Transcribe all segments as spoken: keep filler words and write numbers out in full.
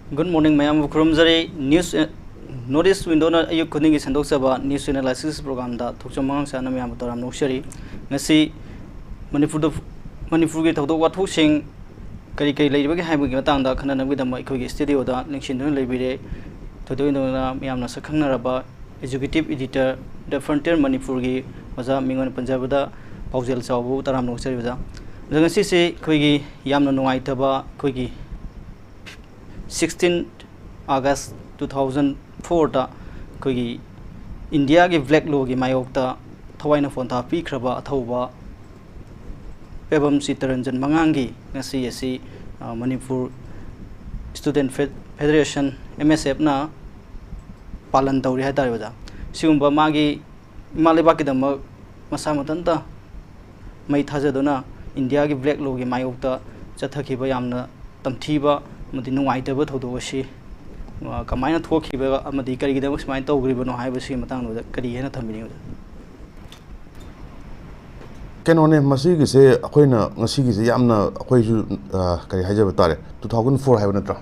Good morning, ꯃꯌꯥꯝꯕꯨ ꯈꯨꯔꯨꯝꯖꯔꯤ꯫ News, North East Window-ꯅ ꯑꯌꯨꯛ ꯈꯨꯗꯤꯡꯒꯤ ꯁꯟꯗꯣꯛꯆꯕ News Analysis program-ꯗ ꯊꯣꯛꯆꯣꯝ ꯑꯉꯥꯡꯁꯥꯅ ꯃꯌꯥꯝꯕꯨ ꯇꯔꯥꯝꯅ ꯑꯣꯛꯆꯔꯤ꯫ ꯉꯁꯤ ꯃꯅꯤꯄꯨꯔꯗ, ꯃꯅꯤꯄꯨꯔꯒꯤ ꯊꯧꯗꯣꯛ ꯋꯥꯊꯣꯛꯁꯤꯡ ꯀꯔꯤ ꯀꯔꯤ ꯂꯩꯔꯤꯕꯒꯦ ꯍꯥꯏꯕꯒꯤ ꯃꯇꯥꯡꯗ ꯈꯟꯅꯅꯕꯒꯤꯗꯃꯛ ꯑꯩꯈꯣꯏꯒꯤ studio-ꯗ ꯂꯦꯡꯁꯤꯟꯗꯨꯅ ꯂꯩꯕꯤꯔꯦ꯫ ꯊꯣꯏꯗꯣꯛ ꯍꯦꯟꯗꯣꯛꯅ ꯃꯌꯥꯝꯅ ꯁꯛꯈꯪꯅꯔꯕ Executive Editor, The Frontier ꯃꯅꯤꯄꯨꯔꯒꯤ ꯑꯣꯖꯥ ꯃꯤꯡ ꯑꯣꯏꯅ ꯄꯟꯖꯕꯗ ꯄꯥꯎꯖꯦꯜ ꯆꯥꯎꯕꯕꯨ ꯇꯔꯥꯝꯅ ꯑꯣꯛꯆꯔꯤ ꯑꯣꯖꯥ꯫ ꯑꯗꯣ ꯉꯁꯤꯁꯦ ꯑꯩꯈꯣꯏꯒꯤ ꯌꯥꯝꯅ ꯅꯨꯡꯉꯥꯏꯇꯕ, ꯑꯩꯈꯣꯏꯒꯤ sixteen August two thousand four-ꯗ ꯑꯩꯈꯣꯏꯒꯤ ꯏꯟꯗꯤꯌꯥꯒꯤ black law-ꯒꯤ ꯃꯥꯌꯣꯛꯇ ꯊꯋꯥꯏꯅ ꯄꯣꯟꯊꯥ ꯄꯤꯈ꯭ꯔꯕ ꯑꯊꯧꯕ ꯄꯦꯕꯝ ꯆꯤꯠꯇꯔꯟꯖꯟ ꯃꯉꯥꯡꯒꯤ ꯉꯁꯤ ꯑꯁꯤ, ꯑ, Manipur Student Fed-, Federation, M S F-ꯅ ꯄꯥꯂꯟ ꯇꯧꯔꯤ ꯍꯥꯏꯇꯥꯔꯦ ꯑꯣꯖꯥ꯫ ꯁꯤꯒꯨꯝꯕ ꯃꯥꯒꯤ ꯏꯃꯥ ꯂꯩꯕꯥꯛꯀꯤꯗꯃꯛ ꯃꯁꯥ ꯃꯊꯟꯇ ꯃꯩ ꯊꯥꯖꯗꯨꯅ ꯏꯟꯗꯤꯌꯥꯒꯤ black law-ꯒꯤ ꯃꯥꯌꯣꯛꯇ ꯆꯠꯊꯈꯤꯕ ꯌꯥꯝꯅ ꯇꯝꯊꯤꯕ ꯑꯃꯗꯤ ꯅꯨꯡꯉꯥꯏꯇꯕ ꯊꯧꯗꯣꯛ ꯑꯁꯤ, ꯑ, ꯀꯃꯥꯏꯅ ꯊꯣꯛꯈꯤꯕ ꯑꯃꯗꯤ ꯀꯔꯤꯒꯤꯗꯃꯛ ꯁꯨꯃꯥꯏꯅ ꯇꯧꯈ꯭ꯔꯤꯕꯅꯣ ꯍꯥꯏꯕꯁꯤꯒꯤ ꯃꯇꯥꯡꯗ ꯀꯔꯤ ꯍꯥꯏꯅ ꯊꯝꯕꯤꯅꯤꯡꯉꯤ ꯑꯣꯖꯥ? ꯀꯩꯅꯣꯅꯦ, ꯃꯁꯤꯒꯤꯁꯦ ꯑꯩꯈꯣꯏꯅ ꯉꯁꯤꯒꯤꯁꯦ ꯌꯥꯝꯅ ꯑꯩꯈꯣꯏꯁꯨ, ꯑ, ꯀꯔꯤ ꯍꯥꯏꯖꯕ ꯇꯥꯔꯦ, two thousand four ꯍꯥꯏꯕ ꯅꯠꯇ꯭ꯔꯥ?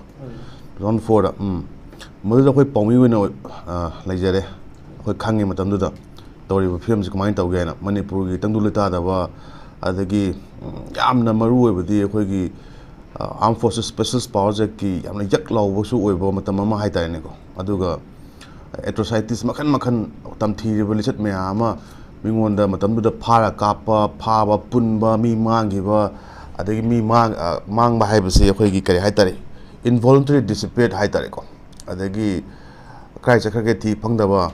Two thousand four-ꯗ, ꯎꯝ, ꯃꯗꯨꯗ ꯑꯩꯈꯣꯏ ꯄꯥꯎꯃꯤ ꯑꯣꯏꯅ, ꯑ, ꯂꯩꯖꯔꯦ꯫ ꯑꯩꯈꯣꯏ ꯈꯪꯉꯤ ꯃꯇꯝꯗꯨꯗ ꯇꯧꯔꯤꯕ ꯐꯤꯕꯝꯁꯤ ꯀꯃꯥꯏꯅ ꯇꯧꯒꯦ ꯍꯥꯏꯅ꯫ ꯃꯅꯤꯄꯨꯔꯒꯤ ꯇꯪꯗꯨ ꯂꯩꯇꯥꯗꯕ, ꯑꯗꯒꯤ, ꯎꯝ, ꯌꯥꯝꯅ ꯃꯔꯨ ꯑꯣꯏꯕꯗꯤ ꯑꯩꯈꯣꯏꯒꯤ, ꯑ, Armed Forces Special Powers Act-ꯀꯤ ꯌꯥꯝꯅ ꯌꯛ ꯂꯥꯎꯕꯁꯨ ꯑꯣꯏꯕ ꯃꯇꯝ ꯑꯃ ꯍꯥꯏꯇꯥꯔꯦꯅꯦꯀꯣ꯫ ꯑꯗꯨꯒ atrocities ꯃꯈꯜ ꯃꯈꯜ, ꯇꯝꯊꯤꯔꯤꯕ ꯂꯤꯆꯠ ꯃꯌꯥꯝ ꯑꯃ, ꯃꯤꯉꯣꯟꯗ ꯃꯇꯝꯗꯨꯗ ꯐꯥꯔ ꯀꯥꯞꯄ, ꯐꯥꯕ, ꯄꯨꯟꯕ, ꯃꯤ ꯃꯥꯡꯈꯤꯕ, ꯑꯗꯒꯤ ꯃꯤ ꯃꯥꯡ-, ꯑ, ꯃꯥꯡꯕ ꯍꯥꯏꯕꯁꯤ ꯑꯩꯈꯣꯏꯒꯤ ꯀꯔꯤ ꯍꯥꯏꯇꯥꯔꯦ, involuntary disappeared ꯍꯥꯏꯇꯥꯔꯦꯀꯣ꯫ ꯑꯗꯒꯤ ꯀꯥꯏ ꯆꯠꯈ꯭ꯔꯒꯦ ꯊꯤ ꯐꯪꯗꯕ,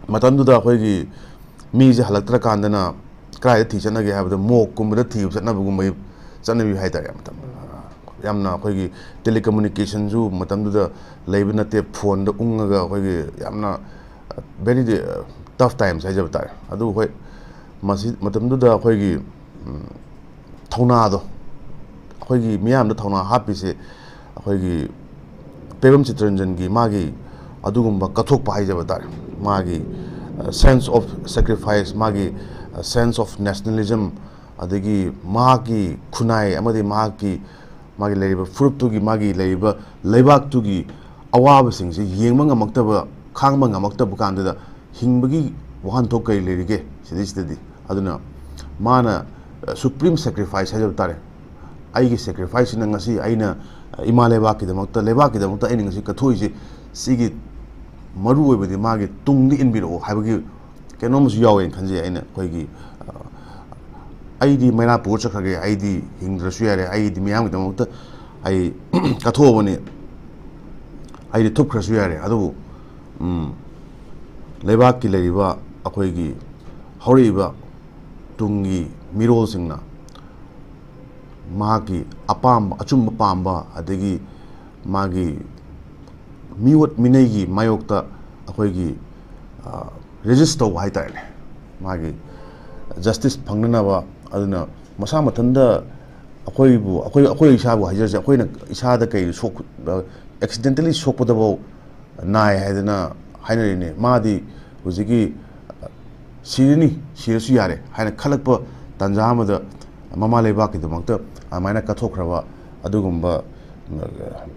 ꯃꯇꯝꯗꯨꯗ ꯑꯩꯈꯣꯏꯒꯤ ꯃꯤꯁꯦ ꯍꯜꯂꯛꯇ꯭ꯔꯀꯥꯟꯗꯅ ꯀꯗꯥꯏꯗ ꯊꯤ ꯆꯠꯅꯒꯦ ꯍꯥꯏꯕꯗ morgue-ꯀꯨꯝꯕꯗ ꯊꯤꯕ ꯆꯠꯅꯕꯒꯨꯝꯕꯒꯤ ꯆꯠꯅꯕꯤ ꯍꯥꯏꯇꯥꯔꯦ꯫ ꯃꯇꯝ ꯌꯥꯝꯅ ꯑꯩꯈꯣꯏꯒꯤ telecommunication-ꯁꯨ ꯃꯇꯝꯗꯨꯗ ꯂꯩꯕ ꯅꯠꯇꯦ, phone-ꯗ ꯎꯪꯉꯒ ꯑꯩꯈꯣꯏꯒꯤ ꯌꯥꯝꯅ very tough times ꯍꯥꯏꯖꯕ ꯇꯥꯔꯦ꯫ ꯑꯗꯨ ꯍꯣꯏ, ꯃꯁꯤ ꯃꯇꯝꯗꯨꯗ ꯑꯩꯈꯣꯏꯒꯤ, ꯎꯝ, ꯊꯧꯅꯥꯗꯣ, ꯑꯩꯈꯣꯏꯒꯤ ꯃꯤꯌꯥꯝꯗ ꯊꯧꯅꯥ ꯍꯥꯞꯄꯤꯁꯦ ꯑꯩꯈꯣꯏꯒꯤ ꯄꯦꯕꯝ ꯆꯤꯠꯇꯔꯟꯖꯟꯒꯤ ꯃꯥꯒꯤ ꯑꯗꯨꯒꯨꯝꯕ ꯀꯠꯊꯣꯛꯄ ꯍꯥꯏꯖꯕ ꯇꯥꯔꯦ꯫ ꯃꯥꯒꯤ, ꯑ, sense of sacrifice, ꯃꯥꯒꯤ, ꯑ, sense of nationalism, ꯑꯗꯒꯤ ꯃꯍꯥꯛꯀꯤ ꯈꯨꯟꯅꯥꯏ ꯑꯃꯗꯤ ꯃꯍꯥꯛꯀꯤ ꯃꯥꯒꯤ ꯂꯩꯔꯤꯕ ꯐꯨꯔꯨꯞꯇꯨꯒꯤ, ꯃꯥꯒꯤ ꯂꯩꯔꯤꯕ ꯂꯩꯕꯥꯛꯇꯨꯒꯤ ꯑꯋꯥꯕꯁꯤꯡꯁꯦ ꯌꯦꯡꯕ ꯉꯝꯃꯛꯇꯕ, ꯈꯥꯡꯕ ꯉꯝꯃꯛꯇꯕ ꯀꯥꯟꯗꯨꯗ ꯍꯤꯡꯕꯒꯤ ꯋꯥꯍꯟꯊꯣꯛ ꯀꯔꯤ ꯂꯩꯔꯤꯒꯦ ꯁꯤꯗꯩꯁꯤꯗꯗꯤ? ꯑꯗꯨꯅ ꯃꯥꯅ, ꯑ, supreme sacrifice ꯍꯥꯏꯖꯕ ꯇꯥꯔꯦ꯫ ꯑꯩꯒꯤ sacrificeꯁꯤꯅ ꯉꯁꯤ ꯑꯩꯅ, ꯑ, ꯏꯃꯥ ꯂꯩꯕꯥꯛꯀꯤꯗꯃꯛꯇ, ꯂꯩꯕꯥꯛꯀꯤꯗꯃꯛꯇ ꯑꯩꯅ ꯉꯁꯤ ꯀꯠꯊꯣꯛꯏꯁꯦ, ꯁꯤꯒꯤ ꯃꯔꯨ ꯑꯣꯏꯕꯗꯤ ꯃꯥꯒꯤ ꯇꯨꯡꯗ ꯏꯟꯕꯤꯔꯛꯑꯣ ꯍꯥꯏꯕꯒꯤ ꯀꯩꯅꯣꯝꯁꯨ ꯌꯥꯎꯋꯦꯅ ꯈꯟꯖꯩ꯫ ꯑꯩꯅ ꯑꯩꯈꯣꯏꯒꯤ, ꯑ, "ꯑꯩꯗꯤ ꯃꯩꯔꯥ ꯄꯨꯔ ꯆꯠꯈ꯭ꯔꯒꯦ, ꯑꯩꯗꯤ ꯍꯤꯡꯗ꯭ꯔꯁꯨ ꯌꯥꯔꯦ, ꯑꯩꯗꯤ ꯃꯤꯌꯥꯝꯒꯤꯗꯃꯛꯇ ꯑꯩ ꯀꯠꯊꯣꯛꯑꯕꯅꯤ, ꯑꯩꯗꯤ ꯊꯨꯞꯈ꯭ꯔꯁꯨ ꯌꯥꯔꯦ"꯫ ꯑꯗꯨꯕꯨ, ꯎꯝ, ꯂꯩꯕꯥꯛꯀꯤ ꯂꯩꯔꯤꯕ ꯑꯩꯈꯣꯏꯒꯤ ꯍꯧꯔꯛꯏꯕ ꯇꯨꯡꯒꯤ ꯃꯤꯔꯣꯜꯁꯤꯡꯅ ꯃꯍꯥꯛꯀꯤ ꯑꯄꯥꯝꯕ, ꯑꯆꯨꯝꯕ ꯄꯥꯝꯕ, ꯑꯗꯒꯤ ꯃꯥꯒꯤ ꯃꯤꯑꯣꯠ ꯃꯤꯅꯩꯒꯤ ꯃꯥꯌꯣꯛꯇ ꯑꯩꯈꯣꯏꯒꯤ, ꯑ, resist ꯇꯧꯕ ꯍꯥꯏꯇꯥꯔꯦꯅꯦ, ꯃꯥꯒꯤ justice ꯐꯪꯅꯅꯕ꯫ ꯑꯗꯨꯅ ꯃꯁꯥ ꯃꯊꯟꯇ ꯑꯩꯈꯣꯏꯕꯨ, ꯑꯩꯈꯣꯏ, ꯑꯩꯈꯣꯏ ꯏꯁꯥꯕꯨ ꯍꯥꯏꯖꯔꯁꯦ, ꯑꯩꯈꯣꯏꯅ ꯏꯁꯥꯗ ꯀꯩ ꯁꯣꯛ-, ꯑ, accidentally ꯁꯣꯛꯄꯗꯐꯥꯎ ꯅꯥꯏ ꯍꯥꯏꯗꯅ ꯍꯥꯏꯅꯔꯤꯅꯦ꯫ ꯃꯥꯗꯤ ꯍꯧꯖꯤꯛꯀꯤ, ꯑ, ꯁꯤꯔꯅꯤ, ꯁꯤꯔꯁꯨ ꯌꯥꯔꯦ ꯍꯥꯏꯅ ꯈꯜꯂꯛꯄ ꯇꯥꯟꯖꯥ ꯑꯃꯗ ꯃꯃꯥ ꯂꯩꯕꯥꯛꯀꯤꯗꯃꯛꯇ ꯑꯗꯨꯃꯥꯏꯅ ꯀꯠꯊꯣꯛꯈ꯭ꯔꯕ ꯑꯗꯨꯒꯨꯝꯕ, ꯑ,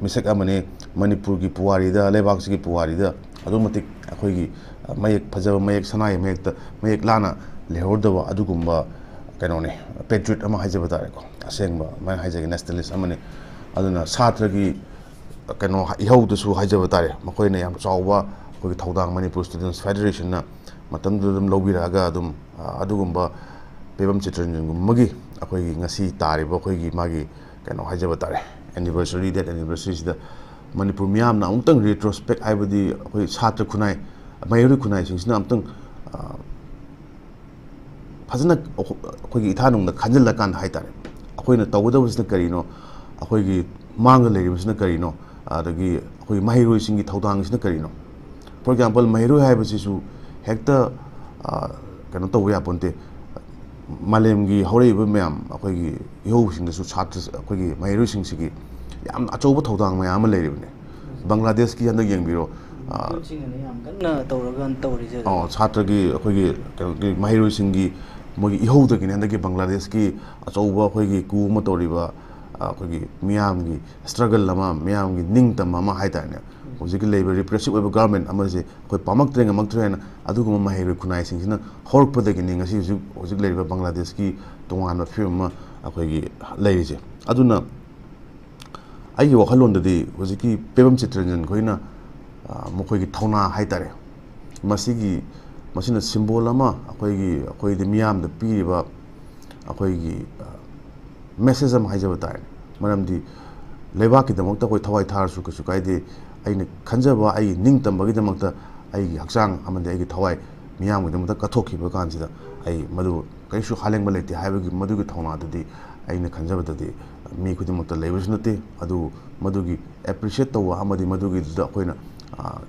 ꯃꯤꯁꯛ ꯑꯃꯅꯤ꯫ ꯃꯅꯤꯄꯨꯔꯒꯤ ꯄꯨꯋꯥꯔꯤꯗ, ꯂꯩꯕꯥꯛꯁꯤꯒꯤ ꯄꯨꯋꯥꯔꯤꯗ ꯑꯗꯨꯛꯀꯤ ꯃꯇꯤꯛ ꯑꯩꯈꯣꯏꯒꯤ, ꯑ, ꯃꯌꯦꯛ ꯐꯖꯕ, ꯃꯌꯦꯛ ꯁꯅꯥꯒꯤ ꯃꯌꯦꯛꯇ, ꯃꯌꯦꯛ ꯂꯥꯅ ꯂꯩꯍꯧꯔꯗꯕ ꯑꯗꯨꯒꯨꯝꯕ ꯀꯩꯅꯣꯅꯤ, patriot ꯑꯃ ꯍꯥꯏꯖꯕ ꯇꯥꯔꯦꯀꯣ, ꯑꯁꯦꯡꯕ ꯑꯗꯨꯃꯥꯏꯅ ꯍꯥꯏꯖꯒꯦ, nationalist ꯑꯃꯅꯤ꯫ ꯑꯗꯨꯅ ꯁꯥꯇ꯭ꯔꯒꯤ ꯀꯩꯅꯣ ꯏꯍꯧꯗꯁꯨ ꯍꯥꯏꯖꯕ ꯇꯥꯔꯦ, ꯃꯈꯣꯏꯅ ꯌꯥꯝ ꯆꯥꯎꯕ ꯑꯩꯈꯣꯏꯒꯤ ꯊꯧꯗꯥꯡ ꯃꯅꯤꯄꯨꯔ Students Federationꯅ ꯃꯇꯝꯗꯨꯗ ꯑꯗꯨꯝ ꯂꯧꯕꯤꯔꯛꯑꯒ ꯑꯗꯨꯝ, ꯑ, ꯑꯗꯨꯒꯨꯝꯕ ꯄꯦꯕꯝ ꯆꯤꯇꯔꯟꯖꯟꯒꯨꯝꯕꯒꯤ ꯑꯩꯈꯣꯏꯒꯤ ꯉꯁꯤ ꯇꯥꯔꯤꯕ ꯑꯩꯈꯣꯏꯒꯤ ꯃꯥꯒꯤ ꯀꯩꯅꯣ ꯍꯥꯏꯖꯕ ꯇꯥꯔꯦ, anniversary, death anniversaryꯁꯤꯗ ꯃꯅꯤꯄꯨꯔ ꯃꯤꯌꯥꯝꯅ ꯑꯃꯨꯛꯇꯪ retrospect ꯍꯥꯏꯕꯗꯤ ꯑꯩꯈꯣꯏ ꯁꯥꯇ꯭ꯔ ꯈꯨꯟꯅꯥꯏ, ꯃꯍꯩꯔꯣꯏ ꯈꯨꯟꯅꯥꯏꯁꯤꯡꯁꯤꯅ ꯑꯃꯨꯛꯇꯪ, ꯑ, ꯐꯖꯅ ꯑꯩꯈꯣꯏꯒꯤ ꯏꯊꯥꯅꯨꯡꯗ ꯈꯟꯖꯤꯜꯂꯀꯥꯟꯗ ꯍꯥꯏꯇꯥꯔꯦ, ꯑꯩꯈꯣꯏꯅ ꯇꯧꯒꯗꯕꯁꯤꯅ ꯀꯔꯤꯅꯣ, ꯑꯩꯈꯣꯏꯒꯤ ꯃꯥꯡꯗ ꯂꯩꯔꯤꯕꯁꯤꯅ ꯀꯔꯤꯅꯣ, ꯑꯗꯒꯤ ꯑꯩꯈꯣꯏꯒꯤ ꯃꯍꯩꯔꯣꯏꯁꯤꯡꯒꯤ ꯊꯧꯗꯥꯡꯁꯤꯅ ꯀꯔꯤꯅꯣ? For example, ꯃꯍꯩꯔꯣꯏ ꯍꯥꯏꯕꯁꯤꯁꯨ ꯍꯦꯛꯇ, ꯑ, ꯀꯩꯅꯣ ꯇꯧꯕ ꯌꯥꯄꯣꯟꯇꯦ꯫ ꯃꯥꯂꯦꯝꯒꯤ ꯍꯧꯔꯛꯏꯕ ꯃꯌꯥꯝ, ꯑꯩꯈꯣꯏꯒꯤ ꯏꯍꯧꯁꯤꯡꯗꯁꯨ ꯁꯥꯇ꯭ꯔ, ꯑꯩꯈꯣꯏꯒꯤ ꯃꯍꯩꯔꯣꯏꯁꯤꯡꯁꯤꯒꯤ ꯌꯥꯝꯅ ꯑꯆꯧꯕ ꯊꯧꯗꯥꯡ ꯃꯌꯥꯝ ꯑꯃ ꯂꯩꯔꯤꯕꯅꯤ꯫ ꯕꯪꯒ꯭ꯂꯥꯗꯦꯁꯀꯤ ꯍꯟꯗꯛ ꯌꯦꯡꯕꯤꯔꯣ, ꯑ, ꯃꯤꯑꯣꯠꯁꯤꯡꯅ ꯌꯥꯝ ꯀꯟꯅ ꯇꯧꯔꯒ ꯇꯧꯔꯤꯁꯦ꯫ ꯑꯣ, ꯁꯥꯇ꯭ꯔꯒꯤ, ꯑꯩꯈꯣꯏꯒꯤ ꯀꯩꯅꯣꯒꯤ ꯃꯍꯩꯔꯣꯏꯁꯤꯡꯒꯤ ꯃꯣꯏꯒꯤ ꯏꯍꯧꯗꯒꯤꯅꯤ ꯍꯟꯗꯛꯀꯤ ꯕꯪꯒ꯭ꯂꯥꯗꯦꯁꯀꯤ ꯑꯆꯧꯕ ꯑꯩꯈꯣꯏꯒꯤ coup ꯑꯃ ꯇꯧꯔꯤꯕ, ꯑꯩꯈꯣꯏꯒꯤ ꯃꯤꯌꯥꯝꯒꯤ struggle ꯑꯃ, ꯃꯤꯌꯥꯝꯒꯤ ꯅꯤꯡꯇꯝꯕ ꯑꯃ ꯍꯥꯏ ꯇꯥꯔꯦꯅꯦ, ꯍꯧꯖꯤꯛꯀꯤ ꯂꯩꯔꯤꯕ repressive ꯑꯣꯏꯕ government ꯑꯃꯁꯦ ꯑꯩꯈꯣꯏ ꯄꯥꯝꯃꯛꯇ꯭ꯔꯦ, ꯉꯝꯃꯛꯇ꯭ꯔꯦ ꯍꯥꯏꯅ ꯑꯗꯨꯒꯨꯝꯕ ꯃꯍꯩꯔꯣꯏ ꯈꯨꯟꯅꯥꯏꯁꯤꯡꯁꯤꯅ ꯍꯧꯔꯛꯄꯗꯒꯤꯅꯤ ꯉꯁꯤ ꯍꯧꯖꯤꯛ, ꯍꯧꯖꯤꯛ ꯂꯩꯔꯤꯕ ꯕꯪꯒ꯭ꯂꯥꯗꯦꯁꯀꯤ ꯇꯣꯉꯥꯟꯕ ꯐꯤꯕꯝ ꯑꯃ ꯑꯩꯈꯣꯏꯒꯤ ꯂꯩꯔꯤꯁꯦ꯫ ꯑꯗꯨꯅ ꯑꯩꯒꯤ ꯋꯥꯈꯜꯂꯣꯟꯗꯗꯤ ꯍꯧꯖꯤꯛꯀꯤ ꯄꯦꯕꯝ ꯆꯤꯇꯔꯟꯖꯟ ꯈꯣꯏꯅ, ꯑ, ꯃꯈꯣꯏꯒꯤ ꯊꯧꯅꯥ ꯍꯥꯏ ꯇꯥꯔꯦ, ꯃꯁꯤꯒꯤ, ꯃꯁꯤꯅ symbol ꯑꯃ ꯑꯩꯈꯣꯏꯒꯤ, ꯑꯩꯈꯣꯏꯗꯤ ꯃꯤꯌꯥꯝꯗ ꯄꯤꯔꯤꯕ ꯑꯩꯈꯣꯏꯒꯤ, ꯑ, message ꯑꯃ ꯍꯥꯏꯖꯕ ꯇꯥꯔꯦ꯫ ꯃꯔꯝꯗꯤ ꯂꯩꯕꯥꯛꯀꯤꯗꯃꯛꯇ ꯑꯩꯈꯣꯏ ꯊꯋꯥꯏ ꯊꯥꯔꯁꯨ ꯀꯩꯁꯨ ꯀꯥꯏꯗꯦ, ꯑꯩꯅ ꯈꯟꯖꯕ ꯑꯩꯒꯤ ꯅꯤꯡꯇꯝꯕꯒꯤꯗꯃꯛꯇ ꯑꯩꯒꯤ ꯍꯛꯆꯥꯡ ꯑꯃꯗꯤ ꯑꯩꯒꯤ ꯊꯋꯥꯏ ꯃꯤꯌꯥꯝꯒꯤꯗꯃꯛꯇ ꯀꯠꯊꯣꯛꯈꯤꯕ ꯀꯥꯟꯁꯤꯗ ꯑꯩ ꯃꯗꯨ ꯀꯔꯤꯁꯨ ꯍꯥꯂꯦꯡꯕ ꯂꯩꯇꯦ ꯍꯥꯏꯕꯒꯤ ꯃꯗꯨꯒꯤ ꯊꯧꯅꯥꯗꯨꯗꯤ ꯑꯩꯅ ꯈꯟꯖꯕꯗꯗꯤ ꯃꯤ ꯈꯨꯗꯤꯡꯃꯛꯇ ꯂꯩꯕꯁꯨ ꯅꯠꯇꯦ꯫ ꯑꯗꯨꯕꯨ ꯃꯗꯨꯒꯤ appreciate ꯇꯧꯕ ꯑꯃꯗꯤ ꯃꯗꯨꯒꯤꯗꯨꯗ ꯑꯩꯈꯣꯏꯅ, ꯑ,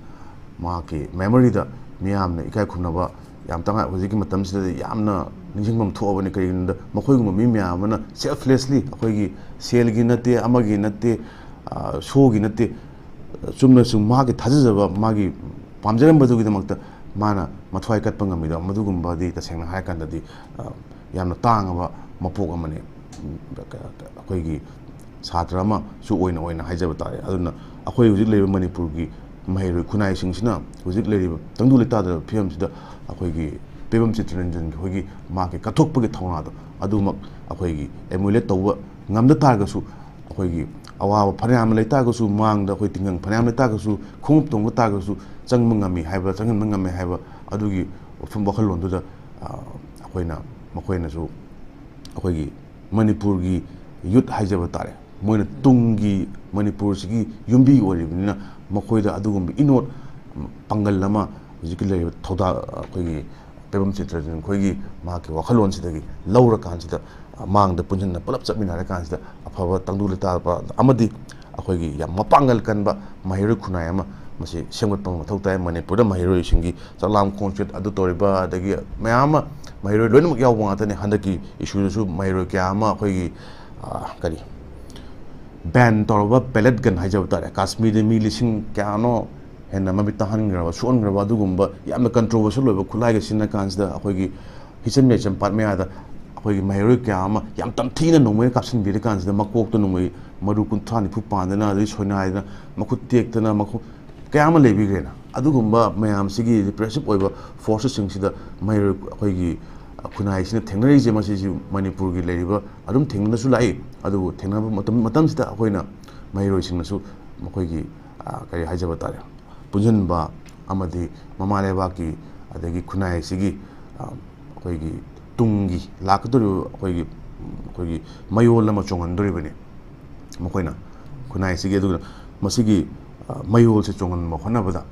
ꯃꯍꯥꯛꯀꯤ memory ꯗ ꯃꯤꯌꯥꯝꯅ ꯏꯀꯥꯏ ꯈꯨꯝꯅꯕ ꯌꯥꯝ ꯇꯉꯥꯏ, ꯍꯧꯖꯤꯛꯀꯤ ꯃꯇꯝꯁꯤꯗꯗꯤ ꯌꯥꯝꯅ ꯅꯤꯡꯁꯤꯡꯐꯝ ꯊꯣꯛꯑꯕꯅꯤ꯫ ꯀꯔꯤꯒꯤꯅꯣꯗ ꯃꯈꯣꯏꯒꯨꯝꯕ ꯃꯤ ꯃꯌꯥꯝ ꯑꯃꯅ selflessly ꯑꯩꯈꯣꯏꯒꯤ ꯁꯦꯜꯒꯤ ꯅꯠꯇꯦ, ꯑꯃꯒꯤ ꯅꯠꯇꯦ, ꯑ, ꯁꯣꯒꯤ ꯅꯠꯇꯦ, ꯆꯨꯝꯅ ꯁꯨꯝ ꯃꯥꯒꯤ ꯊꯥꯖꯖꯕ, ꯃꯥꯒꯤ ꯄꯥꯝꯖꯔꯝꯕꯗꯨꯒꯤꯗꯃꯛꯇ ꯃꯥꯅ ꯃꯊ꯭ꯋꯥꯏ ꯀꯠꯄ ꯉꯝꯃꯤꯗꯣ, ꯃꯗꯨꯒꯨꯝꯕꯗꯤ ꯇꯁꯦꯡꯅ ꯍꯥꯏꯔꯀꯥꯟꯗꯗꯤ, ꯑ, ꯌꯥꯝꯅ ꯇꯥꯡꯉꯕ ꯃꯄꯣꯛ ꯑꯃꯅꯤ꯫ ꯑꯩꯈꯣꯏꯒꯤ ꯁꯥꯇ꯭ꯔ ꯑꯃꯁꯨ ꯑꯣꯏꯅ, ꯑꯣꯏꯅ ꯍꯥꯏꯖꯕ ꯇꯥꯔꯦ꯫ ꯑꯗꯨꯅ ꯑꯩꯈꯣꯏ ꯍꯧꯖꯤꯛ ꯂꯩꯔꯤꯕ ꯃꯅꯤꯄꯨꯔꯒꯤ ꯃꯍꯩꯔꯣꯏ ꯈꯨꯟꯅꯥꯏꯁꯤꯡꯁꯤꯅ ꯍꯧꯖꯤꯛ ꯂꯩꯔꯤꯕ ꯇꯪꯗꯨ ꯂꯩꯇꯥꯗꯕ ꯐꯤꯕꯝꯁꯤꯗ ꯑꯩꯈꯣꯏꯒꯤ ꯄꯦꯕꯝ ꯆꯤꯇꯔꯟꯖꯟꯒꯤ ꯑꯩꯈꯣꯏꯒꯤ ꯃꯍꯥꯛꯀꯤ ꯀꯠꯊꯣꯛꯄꯒꯤ ꯊꯧꯅꯥꯗꯣ ꯑꯗꯨꯃꯛ ꯑꯩꯈꯣꯏꯒꯤ emulate ꯇꯧꯕ ꯉꯝꯗ ꯇꯥꯔꯒꯁꯨ, ꯑꯩꯈꯣꯏꯒꯤ ꯑꯋꯥꯕ ꯐꯅꯌꯥꯝ ꯂꯩ ꯇꯥꯔꯒꯁꯨ, ꯃꯥꯡꯗ ꯑꯩꯈꯣꯏ ꯇꯤꯡꯒꯪ ꯐꯅꯌꯥꯝ ꯂꯩ ꯇꯥꯔꯒꯁꯨ, ꯈꯣꯡꯎꯞ ꯇꯣꯡꯕ ꯇꯥꯔꯒꯁꯨ ꯆꯪꯕ ꯉꯝꯃꯤ ꯍꯥꯏꯕ, ꯆꯪꯍꯟꯕ ꯉꯝꯃꯤ ꯍꯥꯏꯕ ꯑꯗꯨꯒꯤ ꯋꯥꯐꯝ, ꯋꯥꯈꯜꯂꯣꯟꯗꯨꯗ, ꯑ, ꯑꯩꯈꯣꯏꯅ, ꯃꯈꯣꯏꯅꯁꯨ ꯑꯩꯈꯣꯏꯒꯤ ꯃꯅꯤꯄꯨꯔꯒꯤ youth ꯍꯥꯏꯖꯕ ꯇꯥꯔꯦ, ꯃꯣꯏꯅ ꯇꯨꯡꯒꯤ ꯃꯅꯤꯄꯨꯔꯁꯤꯒꯤ ꯌꯨꯝꯕꯤ ꯑꯣꯏꯔꯤꯕꯅꯤꯅ ꯃꯈꯣꯏꯗ ꯑꯗꯨꯒꯨꯝꯕ ꯏꯅꯣꯠ, ꯄꯥꯡꯒꯜ ꯑꯃ ꯍꯧꯖꯤꯛꯀꯤ ꯂꯩꯔꯤꯕ ꯊꯧꯗꯥ-, ꯑꯩꯈꯣꯏꯒꯤ ꯄꯦꯕꯝ ꯆꯤꯇ꯭ꯔꯟꯖꯟ ꯈꯣꯏꯒꯤ ꯃꯍꯥꯛꯀꯤ ꯋꯥꯈꯜꯂꯣꯟꯁꯤꯗꯒꯤ ꯂꯧꯔꯀꯥꯟꯁꯤꯗ, ꯃꯥꯡꯗ ꯄꯨꯟꯁꯤꯟꯅ ꯄꯨꯂꯞ ꯆꯠꯃꯤꯟꯅꯔꯀꯥꯟꯁꯤꯗ ꯑꯐꯕ ꯇꯪꯗꯨ ꯂꯩꯇꯥꯕ ꯑꯃꯗꯤ ꯑꯩꯈꯣꯏꯒꯤ ꯌꯥꯝ ꯃꯄꯥꯡꯒꯜ ꯀꯟꯕ ꯃꯍꯩꯔꯣꯏ ꯈꯨꯟꯅꯥꯏ ꯑꯃ ꯃꯁꯤ ꯁꯦꯝꯒꯠꯄ ꯃꯊꯧ ꯇꯥꯏ꯫ ꯃꯅꯤꯄꯨꯔꯗ ꯃꯍꯩꯔꯣꯏꯁꯤꯡꯒꯤ ꯆꯥꯛꯂꯥꯝ ꯈꯣꯡꯆꯠ ꯑꯗꯨ ꯇꯧꯔꯤꯕ, ꯑꯗꯒꯤ ꯃꯌꯥꯝ ꯑꯃ ꯃꯍꯩꯔꯣꯏ ꯂꯣꯏꯅꯃꯛ ꯌꯥꯎꯕ ꯉꯥꯛꯇꯅꯤ꯫ ꯍꯟꯗꯛꯀꯤ issue ꯗꯁꯨ ꯃꯍꯩꯔꯣꯏ ꯀꯌꯥ ꯑꯃ ꯑꯩꯈꯣꯏꯒꯤ, ꯑ, ꯀꯔꯤ, ban ꯇꯧꯔꯕ pellet gun ꯍꯥꯏꯖꯕ ꯇꯥꯔꯦ, ꯀꯥꯁꯃꯤꯔꯗ ꯃꯤ ꯂꯤꯁꯤꯡ ꯀꯌꯥꯅꯣ ꯍꯦꯟꯅ ꯃꯃꯤꯠ ꯇꯥꯍꯟꯈ꯭ꯔꯕ, ꯁꯣꯛꯍꯟꯈ꯭ꯔꯕ, ꯑꯗꯨꯒꯨꯝꯕ ꯌꯥꯝꯅ controversial ꯑꯣꯏꯕ ꯈꯨꯠꯂꯥꯏꯒ ꯁꯤꯖꯤꯟꯅ ꯀꯥꯟꯁꯤꯗ ꯑꯩꯈꯣꯏꯒꯤ ꯍꯤꯆꯝ ꯌꯥꯏꯆꯝ ꯄꯥꯠ ꯃꯌꯥꯗ ꯑꯩꯈꯣꯏꯒꯤ ꯃꯍꯩꯔꯣꯏ ꯀꯌꯥ ꯑꯃ ꯌꯥꯝ ꯇꯝꯊꯤꯅ ꯅꯣꯡꯃꯩꯅ ꯀꯥꯞꯁꯤꯟꯕꯤꯔꯀꯥꯟꯁꯤꯗ ꯃꯀꯣꯛꯇ ꯅꯣꯡꯃꯩ ꯃꯔꯨ ꯀꯨꯟꯊ꯭ꯔꯥ ꯅꯤꯐꯨ ꯄꯥꯟꯗꯅ, ꯑꯗꯩ ꯁꯣꯏꯅꯥꯏꯗꯅ, ꯃꯈꯨꯠ ꯇꯦꯛꯇꯅ, ꯃꯈꯨ-, ꯀꯌꯥ ꯑꯃ ꯂꯩꯕꯤꯈ꯭ꯔꯦꯅ꯫ ꯑꯗꯨꯒꯨꯝꯕ ꯃꯌꯥꯝꯁꯤꯒꯤ repressive ꯑꯣꯏꯕ forceꯁꯤꯡꯁꯤꯗ ꯃꯍꯩꯔꯣꯏ ꯑꯩꯈꯣꯏꯒꯤ ꯈꯨꯟꯅꯥꯏꯁꯤꯅ ꯊꯦꯡꯅꯔꯤꯁꯦ, ꯃꯁꯤꯁꯨ ꯃꯅꯤꯄꯨꯔꯒꯤ ꯂꯩꯔꯤꯕ ꯑꯗꯨꯝ ꯊꯦꯡꯅꯅꯁꯨ ꯂꯥꯛꯏ꯫ ꯑꯗꯨꯕꯨ ꯊꯦꯡꯅꯕ ꯃꯇꯝ, ꯃꯇꯝꯁꯤꯗ ꯑꯩꯈꯣꯏꯅ ꯃꯍꯩꯔꯣꯏꯁꯤꯡꯅꯁꯨ ꯃꯈꯣꯏꯒꯤ, ꯑ, ꯀꯔꯤ ꯍꯥꯏꯖꯕ ꯇꯥꯔꯦ, ꯄꯨꯟꯁꯤꯟꯕ ꯑꯃꯗꯤ ꯃꯃꯥ ꯂꯩꯕꯥꯛꯀꯤ ꯑꯗꯒꯤ ꯈꯨꯟꯅꯥꯏ ꯑꯁꯤꯒꯤ, ꯑ, ꯑꯩꯈꯣꯏꯒꯤ ꯇꯨꯡꯒꯤ ꯂꯥꯛꯀꯗꯧꯔꯤꯕ ꯑꯩꯈꯣꯏꯒꯤ, ꯑꯩꯈꯣꯏꯒꯤ ꯃꯌꯣꯜ ꯑꯃ ꯆꯣꯡꯍꯟꯗꯣꯔꯤꯕꯅꯤ ꯃꯈꯣꯏꯅ ꯈꯨꯟꯅꯥꯏ ꯑꯁꯤꯒꯤ꯫ ꯑꯗꯨꯅ ꯃꯁꯤꯒꯤ, ꯑ, ꯃꯌꯣꯜꯁꯦ ꯆꯣꯡꯍꯟꯕ ꯍꯣꯠꯅꯕꯗ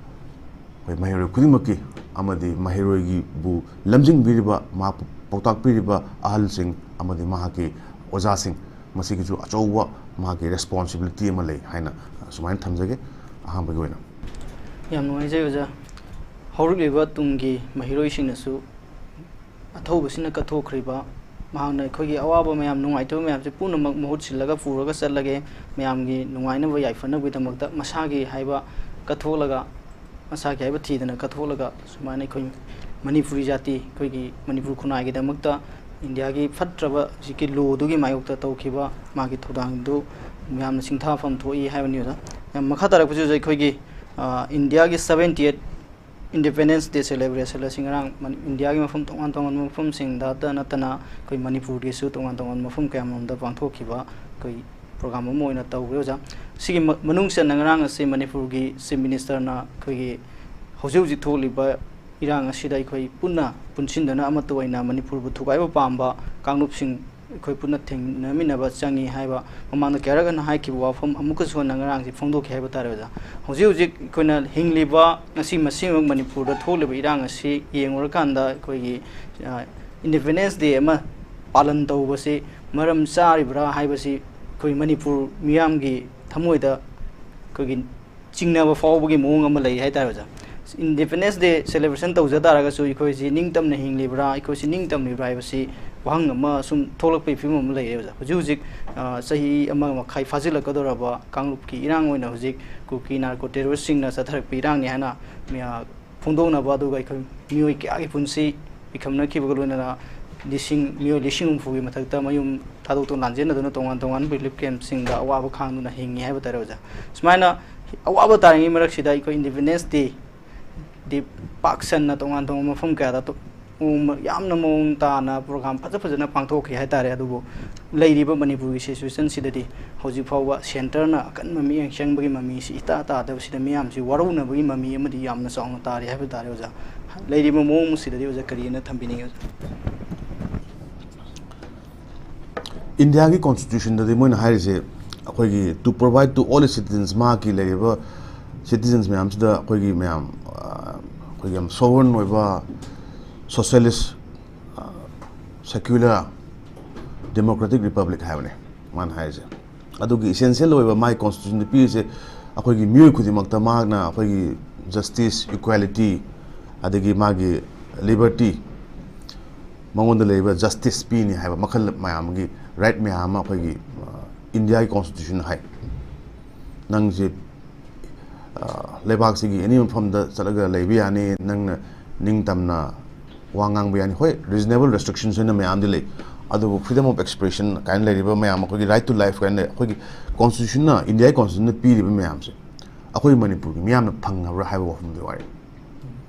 ꯑꯩꯈꯣꯏ ꯃꯍꯩꯔꯣꯏ ꯈꯨꯗꯤꯡꯃꯛꯀꯤ ꯑꯃꯗꯤ ꯃꯍꯩꯔꯣꯏꯒꯤꯕꯨ ꯂꯝꯖꯤꯡꯕꯤꯔꯤꯕ, ꯃꯍꯥꯛꯄꯨ ꯄꯥꯎꯇꯥꯛꯄꯤꯔꯤꯕ ꯑꯍꯜꯁꯤꯡ ꯑꯃꯗꯤ ꯃꯍꯥꯛꯀꯤ ꯑꯣꯖꯥꯁꯤꯡ, ꯃꯁꯤꯒꯤꯁꯨ ꯑꯆꯧꯕ ꯃꯍꯥꯛꯀꯤ responsibility ꯑꯃ ꯂꯩ ꯍꯥꯏꯅ, ꯑ, ꯁꯨꯃꯥꯏꯅ ꯊꯝꯖꯒꯦ ꯑꯍꯥꯟꯕꯒꯤ ꯑꯣꯏꯅ꯫ ꯌꯥꯝ ꯅꯨꯡꯉꯥꯏꯖꯩ ꯑꯣꯖꯥ꯫ ꯍꯧꯔꯛꯂꯤꯕ ꯇꯨꯡꯒꯤ ꯃꯍꯩꯔꯣꯏꯁꯤꯡꯅꯁꯨ ꯑꯊꯧꯕꯁꯤꯅ ꯀꯠꯊꯣꯛꯈ꯭ꯔꯤꯕ, ꯃꯍꯥꯛꯅ ꯑꯩꯈꯣꯏꯒꯤ ꯑꯋꯥꯕ ꯃꯌꯥꯝ, ꯅꯨꯡꯉꯥꯏꯇꯕ ꯃꯌꯥꯝꯁꯦ ꯄꯨꯝꯅꯃꯛ ꯃꯍꯨꯠ ꯁꯤꯜꯂꯒ ꯄꯨꯔꯒ ꯆꯠꯂꯒꯦ, ꯃꯌꯥꯝꯒꯤ ꯅꯨꯡꯉꯥꯏꯅꯕ ꯌꯥꯏꯐꯅꯕꯒꯤꯗꯃꯛꯇ ꯃꯁꯥꯒꯤ ꯍꯥꯏꯕ ꯀꯠꯊꯣꯛꯂꯒ, ꯃꯁꯥꯒꯤ ꯍꯥꯏꯕ ꯊꯤꯗꯅ ꯀꯠꯊꯣꯛꯂꯒ, ꯁꯨꯃꯥꯏꯅ ꯑꯩꯈꯣꯏ ꯃꯅꯤꯄꯨꯔꯤ ꯖꯥꯇꯤ, ꯑꯩꯈꯣꯏꯒꯤ ꯃꯅꯤꯄꯨꯔ ꯈꯨꯟꯅꯥꯏꯒꯤꯗꯃꯛꯇ ꯏꯟꯗꯤꯌꯥꯒꯤ ꯐꯠꯇ꯭ꯔꯕ ꯍꯧꯖꯤꯛꯀꯤ ꯂꯣꯗꯨꯒꯤ ꯃꯥꯌꯣꯛꯇ ꯇꯧꯈꯤꯕ ꯃꯥꯒꯤ ꯊꯧꯗꯥꯡꯗꯨ ꯃꯌꯥꯝꯅ ꯁꯤꯡꯊꯥꯐꯝ ꯊꯣꯛꯏ ꯍꯥꯏꯕꯅꯤ ꯑꯣꯖꯥ꯫ ꯌꯥꯝ ꯃꯈꯥ ꯇꯥꯔꯛꯄꯁꯤ ꯑꯣꯖꯥ, ꯑꯩꯈꯣꯏꯒꯤ, ꯑ, ꯏꯟꯗꯤꯌꯥꯒꯤ seventy eight Independence Day celebration ꯑꯁꯤ ꯉꯔꯥꯡ ꯃꯅꯤ-, ꯏꯟꯗꯤꯌꯥꯒꯤ ꯃꯐꯝ ꯇꯣꯉꯥꯟ ꯇꯣꯉꯥꯟꯕ ꯃꯐꯝꯁꯤꯡꯗꯇ ꯅꯠꯇꯅ ꯑꯩꯈꯣꯏ ꯃꯅꯤꯄꯨꯔꯒꯤꯁꯨ ꯇꯣꯉꯥꯟ ꯇꯣꯉꯥꯟꯕ ꯃꯐꯝ ꯀꯌꯥꯃꯔꯣꯝꯗ ꯄꯥꯡꯊꯣꯛꯈꯤꯕ ꯑꯩꯈꯣꯏ program ꯑꯃ ꯑꯣꯏꯅ ꯇꯧꯈ꯭ꯔꯦ ꯑꯣꯖꯥ꯫ ꯁꯤꯒꯤ ꯃ-, ꯃꯅꯨꯡ ꯆꯟꯅ ꯉꯔꯥꯡ ꯑꯁꯤ ꯃꯅꯤꯄꯨꯔꯒꯤ Chief Ministerꯅ ꯑꯩꯈꯣꯏꯒꯤ ꯍꯧꯖꯤꯛ ꯍꯧꯖꯤꯛ ꯊꯣꯛꯂꯤꯕ ꯏꯔꯥꯡ ꯑꯁꯤꯗ ꯑꯩꯈꯣꯏ ꯄꯨꯟꯅ ꯄꯨꯟꯁꯤꯟꯗꯨꯅ ꯑꯃꯠꯇ ꯑꯣꯏꯅ ꯃꯅꯤꯄꯨꯔꯕꯨ ꯊꯨꯒꯥꯏꯕ ꯄꯥꯝꯕ ꯀꯥꯡꯂꯨꯞꯁꯤꯡ ꯑꯩꯈꯣꯏ ꯄꯨꯟꯅ ꯊꯦꯡꯅꯃꯤꯟꯅꯕ ꯆꯪꯉꯤ ꯍꯥꯏꯕ ꯃꯃꯥꯡꯗ ꯀꯌꯥꯔꯛ ꯍꯟꯅ ꯍꯥꯏꯈꯤꯕ ꯋꯥꯐꯝ ꯑꯃꯨꯛꯀꯁꯨ ꯍꯟꯅ ꯉꯔꯥꯡꯁꯤ ꯐꯣꯡꯗꯣꯛꯈꯤ ꯍꯥꯏꯕ ꯇꯥꯔꯦ ꯑꯣꯖꯥ꯫ ꯍꯧꯖꯤꯛ ꯍꯧꯖꯤꯛ ꯑꯩꯈꯣꯏꯅ ꯍꯤꯡꯂꯤꯕ ꯉꯁꯤ ꯃꯁꯤꯃꯛ ꯃꯅꯤꯄꯨꯔꯗ ꯊꯣꯛꯂꯤꯕ ꯏꯔꯥꯡ ꯑꯁꯤ ꯌꯦꯡꯉꯨꯔꯀꯥꯟꯗ ꯑꯩꯈꯣꯏꯒꯤ, ꯑ, Independence Day ꯑꯃ ꯄꯥꯂꯟ ꯇꯧꯕꯁꯤ ꯃꯔꯝ ꯆꯥꯔꯤꯕ꯭ꯔꯥ ꯍꯥꯏꯕꯁꯤ ꯑꯩꯈꯣꯏ ꯃꯅꯤꯄꯨꯔ ꯃꯤꯌꯥꯝꯒꯤ ꯊꯃꯣꯏꯗ ꯑꯩꯈꯣꯏꯒꯤ ꯆꯤꯡꯅꯕ ꯐꯥꯎꯕꯒꯤ ꯃꯑꯣꯡ ꯑꯃ ꯂꯩ ꯍꯥꯏꯇꯥꯔꯦ ꯑꯣꯖꯥ꯫ Independence Day celebration ꯇꯧꯖ ꯇꯥꯔꯒꯁꯨ ꯑꯩꯈꯣꯏꯁꯤ ꯅꯤꯡꯇꯝꯅ ꯍꯤꯡꯂꯤꯕ꯭ꯔꯥ, ꯑꯩꯈꯣꯏꯁꯤ ꯅꯤꯡꯇꯝꯂꯤꯕ꯭ꯔꯥ ꯍꯥꯏꯕꯁꯤ ꯋꯥꯍꯪ ꯑꯃ ꯁꯨꯝ ꯊꯣꯛꯂꯛꯄꯒꯤ ꯐꯤꯕꯝ ꯑꯃ ꯂꯩꯔꯦ ꯑꯣꯖꯥ꯫ ꯍꯧꯖꯤꯛ ꯍꯧꯖꯤꯛ, ꯑ, ꯆꯍꯤ ꯑꯃ ꯃꯈꯥꯏ ꯐꯥꯖꯤꯜꯂꯛꯀꯗꯧꯔꯕ ꯀꯥꯡꯂꯨꯞꯀꯤ ꯏꯔꯥꯡ ꯑꯣꯏꯅ ꯍꯧꯖꯤꯛ ꯀꯨꯀꯤ narco terroristꯁꯤꯡꯅ ꯆꯠꯊꯔꯛꯄ ꯏꯔꯥꯡꯅꯤ ꯍꯥꯏꯅ, ꯑ, ꯐꯣꯡꯗꯣꯛꯅꯕ, ꯑꯗꯨꯒ ꯑꯩꯈꯣꯏ ꯃꯤꯑꯣꯏ ꯀꯌꯥꯒꯤ ꯄꯨꯟꯁꯤ ꯄꯤꯈꯝꯅꯈꯤꯕꯒ ꯂꯣꯏꯅꯅ ꯂꯤꯁꯤꯡ, ꯃꯤꯑꯣꯏ ꯂꯤꯁꯤꯡ ꯍꯨꯝꯐꯨꯒꯤ ꯃꯊꯛꯇ ꯃꯌꯨꯝ ꯊꯥꯗꯣꯛꯇꯨꯅ ꯂꯥꯟꯖꯦꯟꯅꯗꯨꯅ ꯇꯣꯉꯥꯟ ꯇꯣꯉꯥꯟꯕ relief camp ꯁꯤꯡꯗ ꯑꯋꯥꯕ ꯈꯥꯡꯗꯨꯅ ꯍꯤꯡꯉꯤ ꯍꯥꯏꯕ ꯇꯥꯔꯦ ꯑꯣꯖꯥ꯫ ꯁꯨꯃꯥꯏꯅ ꯑꯋꯥꯕ ꯇꯥꯔꯤꯉꯩ ꯃꯔꯛꯁꯤꯗ ꯑꯩꯈꯣꯏ Independence Day ꯗꯤ ꯄꯥꯛ ꯁꯟꯅ ꯇꯣꯉꯥꯟ ꯇꯣꯉꯥꯟꯕ ꯃꯐꯝ ꯀꯌꯥꯗ ꯇꯣ-, ꯃꯑꯣꯡ ꯃ-, ꯌꯥꯝꯅ ꯃꯑꯣꯡ ꯇꯥꯅ program ꯐꯖ ꯐꯖꯅ ꯄꯥꯡꯊꯣꯛꯈꯤ ꯍꯥꯏ ꯇꯥꯔꯦ꯫ ꯑꯗꯨꯕꯨ ꯂꯩꯔꯤꯕ ꯃꯅꯤꯄꯨꯔꯒꯤ situation ꯁꯤꯗꯗꯤ ꯍꯧꯖꯤꯛ ꯐꯥꯎꯕ centre ꯅ ꯑꯀꯟꯕ ꯃꯤꯠꯌꯦꯡ ꯆꯪꯕꯒꯤ ꯃꯃꯤꯁꯤ ꯏꯇꯥ ꯇꯥꯗꯕꯁꯤꯗ ꯃꯤꯌꯥꯝꯁꯤ ꯋꯥꯔꯧꯅꯕꯒꯤ ꯃꯃꯤ ꯑꯃꯗꯤ ꯌꯥꯝꯅ ꯆꯥꯎꯅ ꯇꯥꯔꯤ ꯍꯥꯏꯕ ꯇꯥꯔꯦ ꯑꯣꯖꯥ꯫ ꯂꯩꯔꯤꯕ ꯃꯑꯣꯡ ꯑꯁꯤꯗꯗꯤ ꯑꯣꯖꯥ ꯀꯔꯤꯅ ꯊꯝꯕꯤꯅꯤꯡꯉꯤ ꯑꯣꯖꯥ? ꯏꯟꯗꯤꯌꯥꯒꯤ constitution ꯗꯗꯤ ꯃꯣꯏꯅ ꯍꯥꯏꯔꯤꯁꯦ ꯑꯩꯈꯣꯏꯒꯤ to provide to all citizens, ꯃꯍꯥꯛꯀꯤ ꯂꯩꯔꯤꯕ citizens ꯃꯌꯥꯝꯁꯤꯗ ꯑꯩꯈꯣꯏꯒꯤ ꯃꯌꯥꯝ, ꯑ, ꯑꯩꯈꯣꯏꯒꯤ ꯌꯥꯝ sovereign ꯑꯣꯏꯕ socialist, ꯑ, secular democratic republic ꯍꯥꯏꯕꯅꯦ ꯃꯥꯅ ꯍꯥꯏꯔꯤꯁꯦ꯫ ꯑꯗꯨꯒꯤ essential ꯑꯣꯏꯕ ꯃꯥꯒꯤ constitution ꯗ ꯄꯤꯔꯤꯁꯦ ꯑꯩꯈꯣꯏꯒꯤ ꯃꯤꯑꯣꯏ ꯈꯨꯗꯤꯡꯃꯛꯇ ꯃꯍꯥꯛꯅ ꯑꯩꯈꯣꯏꯒꯤ justice, equality, ꯑꯗꯒꯤ ꯃꯥꯒꯤ liberty, ꯃꯉꯣꯟꯗ ꯂꯩꯔꯤꯕ justice ꯄꯤꯅꯤ ꯍꯥꯏꯕ ꯃꯈꯜ ꯃꯌꯥꯝꯒꯤ right ꯃꯌꯥꯝ ꯑꯃ ꯑꯩꯈꯣꯏꯒꯤ, ꯑ, ꯏꯟꯗꯤꯌꯥꯒꯤ constitution ꯍꯥꯏ꯫ ꯅꯪꯁꯦ, ꯑ, ꯂꯩꯕꯥꯛꯁꯤꯒꯤ any ꯃꯐꯝꯗ ꯆꯠꯂꯒ ꯂꯩꯕ ꯌꯥꯅꯤ, ꯅꯪꯅ ꯅꯤꯡꯇꯝꯅ ꯋꯥ ꯉꯥꯡꯕ ꯌꯥꯅꯤ꯫ ꯍꯣꯏ, reasonable restrictions ꯑꯣꯏꯅ ꯃꯌꯥꯝꯗꯤ ꯂꯩ, ꯑꯗꯨꯕꯨ freedom of expression ꯀꯥꯏꯅ ꯂꯩꯔꯤꯕ ꯃꯌꯥꯝ, ꯑꯩꯈꯣꯏꯒꯤ right to life ꯀꯥꯏꯅ ꯂꯩ, ꯑꯩꯈꯣꯏꯒꯤ constitution ꯅ, ꯏꯟꯗꯤꯌꯥꯒꯤ constitution ꯅ ꯄꯤꯔꯤꯕ ꯃꯌꯥꯝꯁꯦ ꯑꯩꯈꯣꯏ ꯃꯅꯤꯄꯨꯔꯒꯤ ꯃꯤꯌꯥꯝꯅ ꯐꯪꯉꯕ꯭ꯔꯥ ꯍꯥꯏꯕ ꯋꯥꯐꯝꯗꯨꯒꯤ ꯋꯥꯔꯤ꯫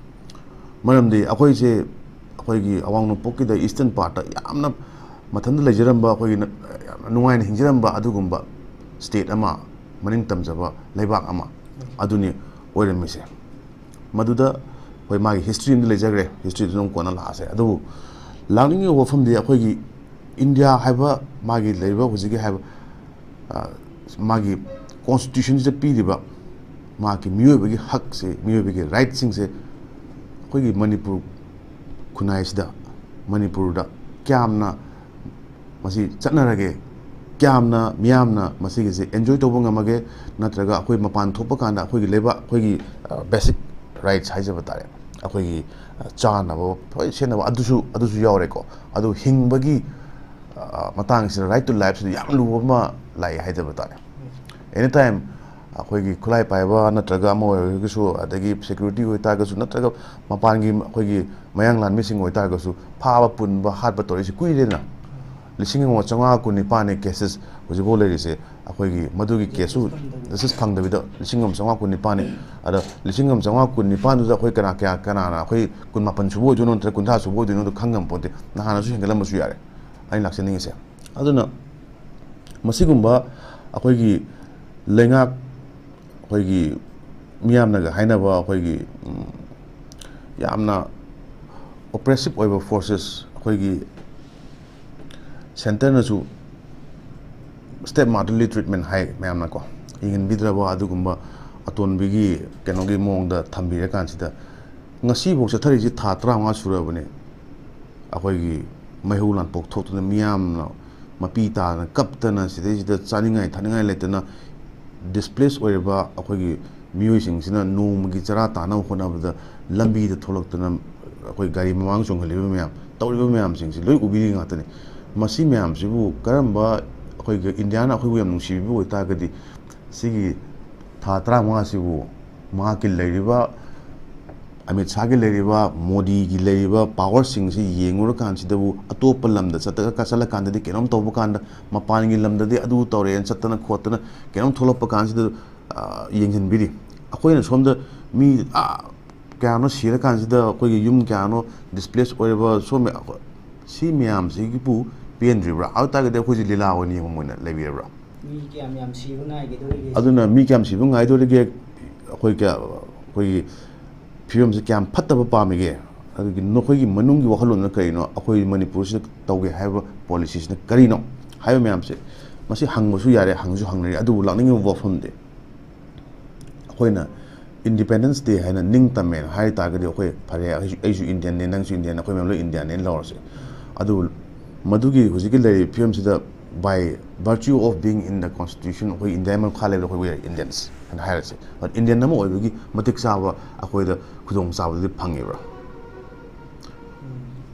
ꯃꯔꯝꯗꯤ ꯑꯩꯈꯣꯏꯁꯦ, ꯑꯩꯈꯣꯏꯒꯤ ꯑꯋꯥꯡ ꯅꯣꯡꯄꯣꯛꯀꯤꯗ, eastern part ꯇ ꯌꯥꯝꯅ ꯃꯊꯟꯇ ꯂꯩꯖꯔꯝꯕ, ꯑꯩꯈꯣꯏꯒꯤ ꯅ-, ꯌꯥꯝꯅ ꯅꯨꯡꯉꯥꯏꯅ ꯍꯤꯡꯖꯔꯝꯕ ꯑꯗꯨꯒꯨꯝꯕ state ꯑꯃ, ꯃꯅꯤꯡ ꯇꯝꯖꯕ ꯂꯩꯕꯥꯛ ꯑꯃ ꯑꯗꯨꯅꯤ ꯑꯣꯏꯔꯝꯃꯤꯁꯦ꯫ ꯃꯗꯨꯗ ꯑꯩꯈꯣꯏ ꯃꯥꯒꯤ history ꯑꯃꯗꯤ ꯂꯩꯖꯈ꯭ꯔꯦ, history ꯗꯨ ꯑꯗꯨꯝ ꯀꯣꯟꯅ ꯂꯥꯛꯑꯁꯦ꯫ ꯑꯗꯨꯕꯨ ꯂꯥꯛꯅꯤꯡꯉꯤꯕ ꯋꯥꯐꯝꯗꯤ ꯑꯩꯈꯣꯏꯒꯤ ꯏꯟꯗꯤꯌꯥ ꯍꯥꯏꯕ ꯃꯥꯒꯤ ꯂꯩꯔꯤꯕ ꯍꯧꯖꯤꯛꯀꯤ ꯍꯥꯏꯕ, ꯑ, ꯃꯥꯒꯤ constitution ꯁꯤꯗ ꯄꯤꯔꯤꯕ ꯃꯍꯥꯛꯀꯤ ꯃꯤꯑꯣꯏꯕꯒꯤ ꯍꯛꯁꯦ, ꯃꯤꯑꯣꯏꯕꯒꯤ right ꯁꯤꯡꯁꯦ ꯑꯩꯈꯣꯏꯒꯤ ꯃꯅꯤꯄꯨꯔ ꯈꯨꯟꯅꯥꯏꯁꯤꯗ, ꯃꯅꯤꯄꯨꯔꯗ ꯀꯌꯥꯝꯅ ꯃꯁꯤ ꯆꯠꯅꯔꯒꯦ, ꯀꯌꯥꯝꯅ ꯃꯤꯌꯥꯝꯅ ꯃꯁꯤꯒꯤꯁꯦ enjoy ꯇꯧꯕ ꯉꯝꯃꯒꯦ, ꯅꯠꯇ꯭ꯔꯒ ꯑꯩꯈꯣꯏ ꯃꯄꯥꯟ ꯊꯣꯛꯄ ꯀꯥꯟꯗ ꯑꯩꯈꯣꯏꯒꯤ ꯂꯩꯕꯥꯛ, ꯑꯩꯈꯣꯏꯒꯤ, ꯑ, basic rights ꯍꯥꯏꯖꯕ ꯇꯥꯔꯦ, ꯑꯩꯈꯣꯏꯒꯤ, ꯑ, ꯆꯥꯅꯕ, ꯍꯣꯏ, ꯁꯦꯠꯅꯕ, ꯑꯗꯨꯁꯨ, ꯑꯗꯨꯁꯨ ꯌꯥꯎꯔꯦꯀꯣ꯫ ꯑꯗꯨ ꯍꯤꯡꯕꯒꯤ, ꯑ, ꯃꯇꯥꯡꯁꯤꯗ, right to life ꯁꯤꯗ ꯌꯥꯝ ꯂꯨꯕ ꯑꯃ ꯂꯥꯛꯑꯦ ꯍꯥꯏꯖꯕ ꯇꯥꯔꯦ꯫ Any time, ꯑ, ꯑꯩꯈꯣꯏꯒꯤ ꯈꯨꯠꯂꯥꯏ ꯄꯥꯏꯕ ꯅꯠꯇ꯭ꯔꯒ ꯑꯃ ꯑꯣꯏꯔꯒꯁꯨ, ꯑꯗꯒꯤ ꯁꯦꯀ꯭ꯌꯨꯔꯤꯇꯤ ꯑꯣꯏꯇꯥꯔꯒꯁꯨ, ꯅꯠꯇ꯭ꯔꯒ ꯃꯄꯥꯟꯒꯤ ꯑꯩꯈꯣꯏꯒꯤ ꯃꯌꯥꯡꯂꯥꯟ ꯃꯤꯁꯤꯡ ꯑꯣꯏꯇꯥꯔꯒꯁꯨ, ꯐꯥꯕ, ꯄꯨꯟꯕ, ꯍꯥꯠꯄ ꯇꯧꯔꯛꯏꯁꯤ ꯀꯨꯏꯔꯦꯗꯅ꯫ ꯂꯤꯁꯤꯡ ꯑꯃꯒ ꯆꯥꯝꯃꯉꯥ ꯀꯨꯟꯅꯤꯄꯥꯟꯅꯤ ꯀꯦꯁꯦꯁ ꯍꯧꯖꯤꯛꯐꯥꯎ ꯂꯩꯔꯤꯁꯦ꯫ ꯑꯩꯈꯣꯏꯒꯤ ꯃꯗꯨꯒꯤ ꯀꯦꯁꯁꯨ ꯖꯁꯇꯤꯁ ꯐꯪꯗꯕꯤꯗ ꯂꯤꯁꯤꯡ ꯑꯃ ꯆꯥꯝꯃꯉꯥ ꯀꯨꯟꯅꯤꯄꯥꯟꯅꯤ꯫ ꯑꯗ ꯂꯤꯁꯤꯡ ꯑꯃ ꯆꯥꯝꯃꯉꯥ ꯀꯨꯟꯅꯤꯄꯥꯟꯗꯨꯗ ꯑꯩꯈꯣꯏ ꯀꯅꯥ, ꯀꯌꯥ, ꯀꯅꯥꯅ ꯑꯩꯈꯣꯏ ꯀꯨꯟꯃꯥꯄꯟ ꯁꯨꯕ ꯑꯣꯏꯗꯣꯏꯅꯣ ꯅꯠꯇ꯭ꯔꯒ ꯀꯨꯟꯊ꯭ꯔꯥ ꯁꯨꯕ ꯑꯣꯏꯗꯣꯏꯅꯣꯗꯣ ꯈꯪꯉꯝꯕ ꯄꯣꯠꯇꯦ꯫ ꯅꯍꯥꯟꯅꯁꯨ ꯍꯦꯟꯒꯠꯂꯝꯕꯁꯨ ꯌꯥꯔꯦ꯫ ꯑꯩꯅ ꯂꯥꯛꯆꯅꯤꯡꯉꯤꯁꯦ꯫ ꯑꯗꯨꯅ ꯃꯁꯤꯒꯨꯝꯕ ꯑꯩꯈꯣꯏꯒꯤ ꯂꯩꯉꯥꯛ, ꯑꯩꯈꯣꯏꯒꯤ ꯃꯤꯌꯥꯝꯅꯒ ꯍꯥꯏꯅꯕ ꯑꯩꯈꯣꯏꯒꯤ, ꯎꯝ, ꯌꯥꯝꯅ ꯑꯣꯄ꯭ꯔꯦꯁꯤꯞ ꯑꯣꯏꯕ ꯐꯣꯔꯁꯦꯁ, ꯑꯩꯈꯣꯏꯒꯤ ꯁꯦꯟꯇꯔꯅꯁꯨ ꯁ꯭ꯇꯦꯞ ꯃꯥꯗꯔꯂꯤ ꯇ꯭ꯔꯤꯠꯃꯦꯟ ꯍꯥꯏ ꯃꯌꯥꯝꯅꯀꯣ, ꯌꯦꯡꯍꯟꯕꯤꯗ꯭ꯔꯕ ꯑꯗꯨꯒꯨꯝꯕ ꯑꯇꯣꯟꯕꯤꯒꯤ ꯀꯩꯅꯣꯒꯤ ꯃꯑꯣꯡꯗ ꯊꯝꯕꯤꯔꯀꯥꯟꯁꯤꯗ, ꯉꯁꯤꯐꯥꯎ ꯆꯠꯊꯔꯤꯁꯤ ꯊꯥ ꯇꯔꯥꯃꯉꯥ ꯁꯨꯔꯕꯅꯤ꯫ ꯑꯩꯈꯣꯏꯒꯤ ꯃꯩꯍꯧ ꯂꯥꯟꯄꯣꯛ ꯊꯣꯛꯇꯨꯅ ꯃꯤꯌꯥꯝꯅ ꯃꯄꯤ ꯇꯥꯗꯅ ꯀꯞꯇꯅ, ꯁꯤꯗꯩꯁꯤꯗ ꯆꯥꯅꯤꯡꯉꯥꯏ ꯊꯛꯅꯤꯡꯉꯥꯏ ꯂꯩꯇꯅ ꯗꯤꯁꯄ꯭ꯂꯦꯁ ꯑꯣꯏꯔꯕ ꯑꯩꯈꯣꯏꯒꯤ ꯃꯤꯑꯣꯏꯁꯤꯡꯁꯤꯅ ꯅꯣꯡꯃꯒꯤ ꯆꯔꯥ ꯇꯥꯅꯕ ꯍꯣꯠꯅꯕꯗ ꯂꯝꯕꯤꯗ ꯊꯣꯛꯂꯛꯇꯅ ꯑꯩꯈꯣꯏ ꯒꯥꯔꯤ ꯃꯃꯥꯡ ꯆꯣꯡꯍꯜꯂꯤꯕ ꯃꯌꯥꯝ, ꯇꯧꯔꯤꯕ ꯃꯌꯥꯝꯁꯤꯡꯁꯤ ꯂꯣꯏ ꯎꯕꯤꯔꯤ ꯉꯥꯛꯇꯅꯤ꯫ ꯃꯁꯤ ꯃꯌꯥꯝꯁꯤꯕꯨ ꯀꯔꯝꯕ, ꯑꯩꯈꯣꯏꯒꯤ ꯏꯟꯗꯤꯌꯥꯅ ꯑꯩꯈꯣꯏꯕꯨ ꯌꯥꯝ ꯅꯨꯡꯁꯤꯕꯤꯕ ꯑꯣꯏꯇꯥꯔꯒꯗꯤ, ꯁꯤꯒꯤ ꯊꯥ ꯇꯔꯥꯃꯉꯥꯁꯤꯕꯨ ꯃꯍꯥꯛꯀꯤ ꯂꯩꯔꯤꯕ, ꯑꯃꯤꯠ ꯁꯥꯍꯒꯤ ꯂꯩꯔꯤꯕ, ꯃꯣꯗꯤꯒꯤ ꯂꯩꯔꯤꯕ ꯄꯥꯋꯔꯁꯤꯡꯁꯤ ꯌꯦꯡꯉꯨꯔꯀꯥꯟꯁꯤꯗꯕꯨ, ꯑꯇꯣꯞꯄ ꯂꯝꯗ ꯆꯠꯇꯒ ꯆꯠꯂꯀꯥꯟꯗꯗꯤ, ꯀꯩꯅꯣꯝ ꯇꯧꯕ ꯀꯥꯟꯗ, ꯃꯄꯥꯟꯒꯤ ꯂꯝꯗꯗꯤ ꯑꯗꯨ ꯇꯧꯔꯦꯅ ꯆꯠꯇꯅ ꯈꯣꯠꯇꯅ ꯀꯩꯅꯣꯝ ꯊꯣꯛꯂꯛꯄ ꯀꯥꯟꯁꯤꯗ, ꯑ, ꯌꯦꯡꯁꯤꯟꯕꯤꯔꯤ꯫ ꯑꯩꯈꯣꯏꯅ ꯁꯣꯝꯗ ꯃꯤ, ꯑ, ꯀꯌꯥꯅꯣ ꯁꯤꯔꯀꯥꯟꯁꯤꯗ, ꯑꯩꯈꯣꯏꯒꯤ ꯌꯨꯝ ꯀꯌꯥꯅꯣ ꯗꯤꯁꯄ꯭ꯂꯦꯁ ꯑꯣꯏꯔꯕ, ꯁꯣꯝ, ꯁꯤ ꯃꯌꯥꯝꯁꯤꯒꯤꯕꯨ ꯄꯦꯟꯗ꯭ꯔꯤꯕ꯭ꯔꯥ? ꯑꯗꯨ ꯇꯥꯔꯒꯗꯤ ꯑꯩꯈꯣꯏꯁꯦ ꯂꯤꯂꯥ ꯑꯣꯏꯅ ꯌꯦꯡꯐꯝ ꯑꯣꯏꯅ ꯂꯩꯕꯤꯔꯕ꯭ꯔꯥ? ꯃꯤ ꯀꯌꯥꯝ ꯌꯥꯝ ꯁꯤꯕ ꯉꯥꯏꯒꯗꯧꯔꯤꯒꯦ? ꯑꯗꯨꯅ ꯃꯤ ꯀꯌꯥꯝ ꯁꯤꯕ ꯉꯥꯏꯗꯧꯔꯤꯒꯦ? ꯑꯩꯈꯣꯏ ꯀꯌꯥ, ꯑꯩꯈꯣꯏꯒꯤ ꯐꯤꯕꯝꯁꯦ ꯀꯌꯥꯝ ꯐꯠꯇꯕ ꯄꯥꯝꯃꯤꯒꯦ? ꯑꯗꯨꯒꯤ ꯅꯈꯣꯏꯒꯤ ꯃꯅꯨꯡꯒꯤ ꯋꯥꯈꯜꯂꯣꯟꯗꯨꯅ ꯀꯔꯤꯅꯣ? ꯑꯩꯈꯣꯏ ꯃꯅꯤꯄꯨꯔꯁꯤꯗ ꯇꯧꯒꯦ ꯍꯥꯏꯕ ꯄꯣꯂꯤꯁꯤꯁꯤꯅ ꯀꯔꯤꯅꯣ ꯍꯥꯏꯕ ꯃꯌꯥꯝꯁꯦ, ꯃꯁꯤ ꯍꯪꯕꯁꯨ ꯌꯥꯔꯦ, ꯍꯪꯁꯨ ꯍꯪꯅꯔꯤ꯫ ꯑꯗꯨꯕꯨ ꯂꯥꯛꯅꯤꯡꯉꯤꯕ ꯋꯥꯐꯝꯗꯤ, ꯑꯩꯈꯣꯏꯅ ꯏꯟꯗꯤꯄꯦꯟꯗꯦꯟꯁ ꯗꯦ ꯍꯥꯏꯅ ꯅꯤꯡꯇꯝꯃꯦꯅ ꯍꯥꯏ ꯇꯥꯔꯒꯗꯤ, ꯑꯩꯈꯣꯏ ꯐꯔꯦ, ꯑꯩꯁꯨ, ꯑꯩꯁꯨ ꯏꯟꯗꯤꯌꯟꯅꯦ, ꯅꯪꯁꯨ ꯏꯟꯗꯤꯌꯟ, ꯑꯩꯈꯣꯏ ꯃꯌꯥꯝ ꯂꯣꯏ ꯏꯟꯗꯤꯌꯟꯅꯦꯅ ꯂꯧꯔꯁꯦ꯫ ꯑꯗꯨꯕꯨ ꯃꯗꯨꯒꯤ ꯍꯧꯖꯤꯛꯀꯤ ꯂꯩꯔꯤꯕ ꯐꯤꯕꯝꯁꯤꯗ, by virtue of being in the constitution, ꯑꯩꯈꯣꯏ ꯏꯟꯗꯤꯌꯥ ꯃꯈꯥ ꯂꯩꯕꯗ ꯑꯩꯈꯣꯏ we are Indians ꯍꯥꯏꯅ ꯍꯥꯏꯔꯁꯦ꯫ But ꯏꯟꯗꯤꯌꯟ ꯑꯃ ꯑꯣꯏꯕꯒꯤ ꯃꯇꯤꯛ ꯆꯥꯕ ꯑꯩꯈꯣꯏꯗ ꯈꯨꯗꯣꯡꯆꯥꯕꯗꯨꯗꯤ ꯐꯪꯉꯤꯕ꯭ꯔꯥ?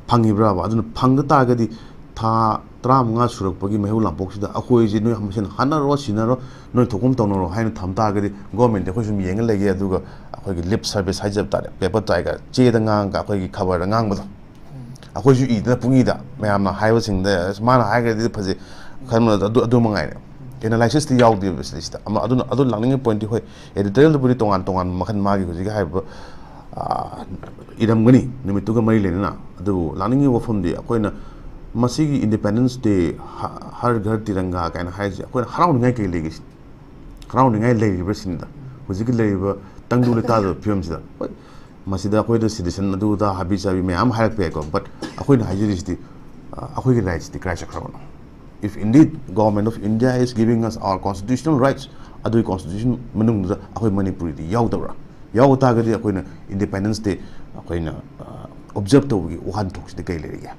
ꯐꯪꯉꯤꯕ꯭ꯔꯥꯕ? ꯑꯗꯨꯅ ꯐꯪꯗ ꯇꯥꯔꯒꯗꯤ ꯊꯥ ꯇꯔꯥꯃꯉꯥ ꯁꯨꯔꯛꯄꯒꯤ ꯃꯩꯍꯧ ꯂꯥꯡꯄꯣꯛꯁꯤꯗ ꯑꯩꯈꯣꯏꯁꯦ ꯅꯣꯏ ꯃꯁꯦꯟ ꯍꯥꯠꯅꯔꯣ, ꯁꯤꯟꯅꯔꯣ, ꯅꯣꯏ ꯊꯣꯛꯄ ꯑꯃ ꯇꯧꯅꯔꯣ ꯍꯥꯏꯅ ꯊꯝ ꯇꯥꯔꯒꯗꯤ, ꯒꯣꯔꯃꯦꯟꯗꯤ ꯑꯩꯈꯣꯏ ꯁꯨꯝ ꯌꯦꯡꯉ ꯂꯩꯒꯦ, ꯑꯗꯨꯒ ꯑꯩꯈꯣꯏꯒꯤ ꯂꯤꯞ ꯁꯔꯚꯤꯁ ꯍꯥꯏꯖꯕ ꯇꯥꯔꯦ, ꯄꯦꯄꯔ ꯇꯥꯏꯒ ꯆꯦꯗ ꯉꯥꯡꯉꯒ ꯑꯩꯈꯣꯏꯒꯤ ꯈꯕꯔꯗ ꯉꯥꯡꯕꯗꯣ, ꯑꯩꯈꯣꯏꯁꯨ ꯏꯗꯅ ꯄꯨꯡꯏꯗ ꯃꯌꯥꯝꯅ ꯍꯥꯏꯕꯁꯤꯡꯗ, "ꯑꯁ, ꯃꯥꯅ ꯍꯥꯏꯈ꯭ꯔꯗꯤ ꯐꯖꯩ" ꯈꯟꯕ, ꯑꯗꯨ, ꯑꯗꯨ ꯃꯉꯥꯏꯔꯦ꯫ ꯑꯦꯅꯥꯂꯥꯏꯁꯤꯁꯇꯤ ꯌꯥꯎꯗꯦꯕ ꯁꯤꯗꯩꯁꯤꯗ꯫ ꯑꯃ, ꯑꯗꯨꯅ, ꯑꯗꯨ ꯂꯥꯛꯅꯤꯡꯉꯤ ꯄꯣꯏꯟꯠꯇꯤ, ꯍꯣꯏ, ꯑꯦꯗꯤꯇꯣꯔꯤꯌꯦꯜꯗꯕꯨꯗꯤ ꯇꯣꯉꯥꯟ ꯇꯣꯉꯥꯟꯕ ꯃꯈꯜ ꯃꯥꯒꯤ ꯍꯧꯖꯤꯛꯀꯤ ꯍꯥꯏꯔꯤꯕ, ꯑꯥ, ꯏꯔꯝꯒꯅꯤ, ꯅꯨꯃꯤꯠꯇꯨꯒ ꯃꯔꯤ ꯂꯩꯅꯅ꯫ ꯑꯗꯨꯕꯨ ꯂꯥꯛꯅꯤꯡꯉꯤꯕ ꯋꯥꯐꯝꯗꯤ, ꯑꯩꯈꯣꯏꯅ ꯃꯁꯤꯒꯤ ꯏꯟꯗꯤꯄꯦꯟꯗꯦꯟꯁ ꯗꯦ, ꯍ-, ꯍꯔ ꯘꯔ ꯇꯤꯔꯪꯒꯥ ꯀꯥꯏꯅ ꯍꯥꯏꯔꯤꯁꯦ, ꯑꯩꯈꯣꯏꯅ ꯍꯔꯥꯎꯅꯤꯡꯉꯥꯏ ꯀꯩ ꯂꯩꯒꯦ ꯁꯤ? ꯍꯔꯥꯎꯅꯤꯡꯉꯥꯏ ꯂꯩꯔꯤꯕ꯭ꯔꯥ ꯁꯤꯅꯤꯗ꯫ ꯍꯧꯖꯤꯛꯀꯤ ꯂꯩꯔꯤꯕ ꯇꯪꯗꯨ ꯂꯩꯇꯥꯗꯕ ꯐꯤꯕꯝꯁꯤꯗ, ꯍꯣꯏ, ꯃꯁꯤꯗ ꯑꯩꯈꯣꯏꯗ ꯁꯤꯇꯤꯖꯟ ꯑꯗꯨ ꯑꯗꯥ ꯍꯥꯕꯤ ꯆꯥꯕꯤ ꯃꯌꯥꯝ ꯑꯃ ꯍꯥꯏꯔꯛꯄ ꯌꯥꯏꯀꯣ, but ꯑꯩꯈꯣꯏꯅ ꯍꯥꯏꯖꯔꯤꯁꯤꯗꯤ, ꯑ, ꯑꯩꯈꯣꯏꯒꯤ ꯔꯥꯏꯠꯁꯇꯤ ꯀꯗꯥꯏ ꯆꯠꯈ꯭ꯔꯕꯅꯣ? If indeed Government of India is giving us our constitutional rights, ꯑꯗꯨꯒꯤ ꯀꯣꯟꯁꯇꯤꯇ꯭ꯌꯨꯁꯟ ꯃꯅꯨꯡꯗꯨꯗ ꯑꯩꯈꯣꯏ ꯃꯅꯤꯄꯨꯔꯤꯗꯤ ꯌꯥꯎꯗꯕ꯭ꯔꯥ? ꯌꯥꯎꯕ ꯇꯥꯔꯒꯗꯤ ꯑꯩꯈꯣꯏꯅ ꯏꯟꯗꯤꯄꯦꯟꯗꯦꯟꯁ ꯗꯦ ꯑꯩꯈꯣꯏꯅ, ꯑ, ꯑꯣꯕꯖꯔꯕ ꯇꯧꯕꯒꯤ ꯋꯥꯍꯟꯊꯣꯛꯁꯤꯗꯤ ꯀꯩ ꯂꯩꯔꯤꯒꯦ?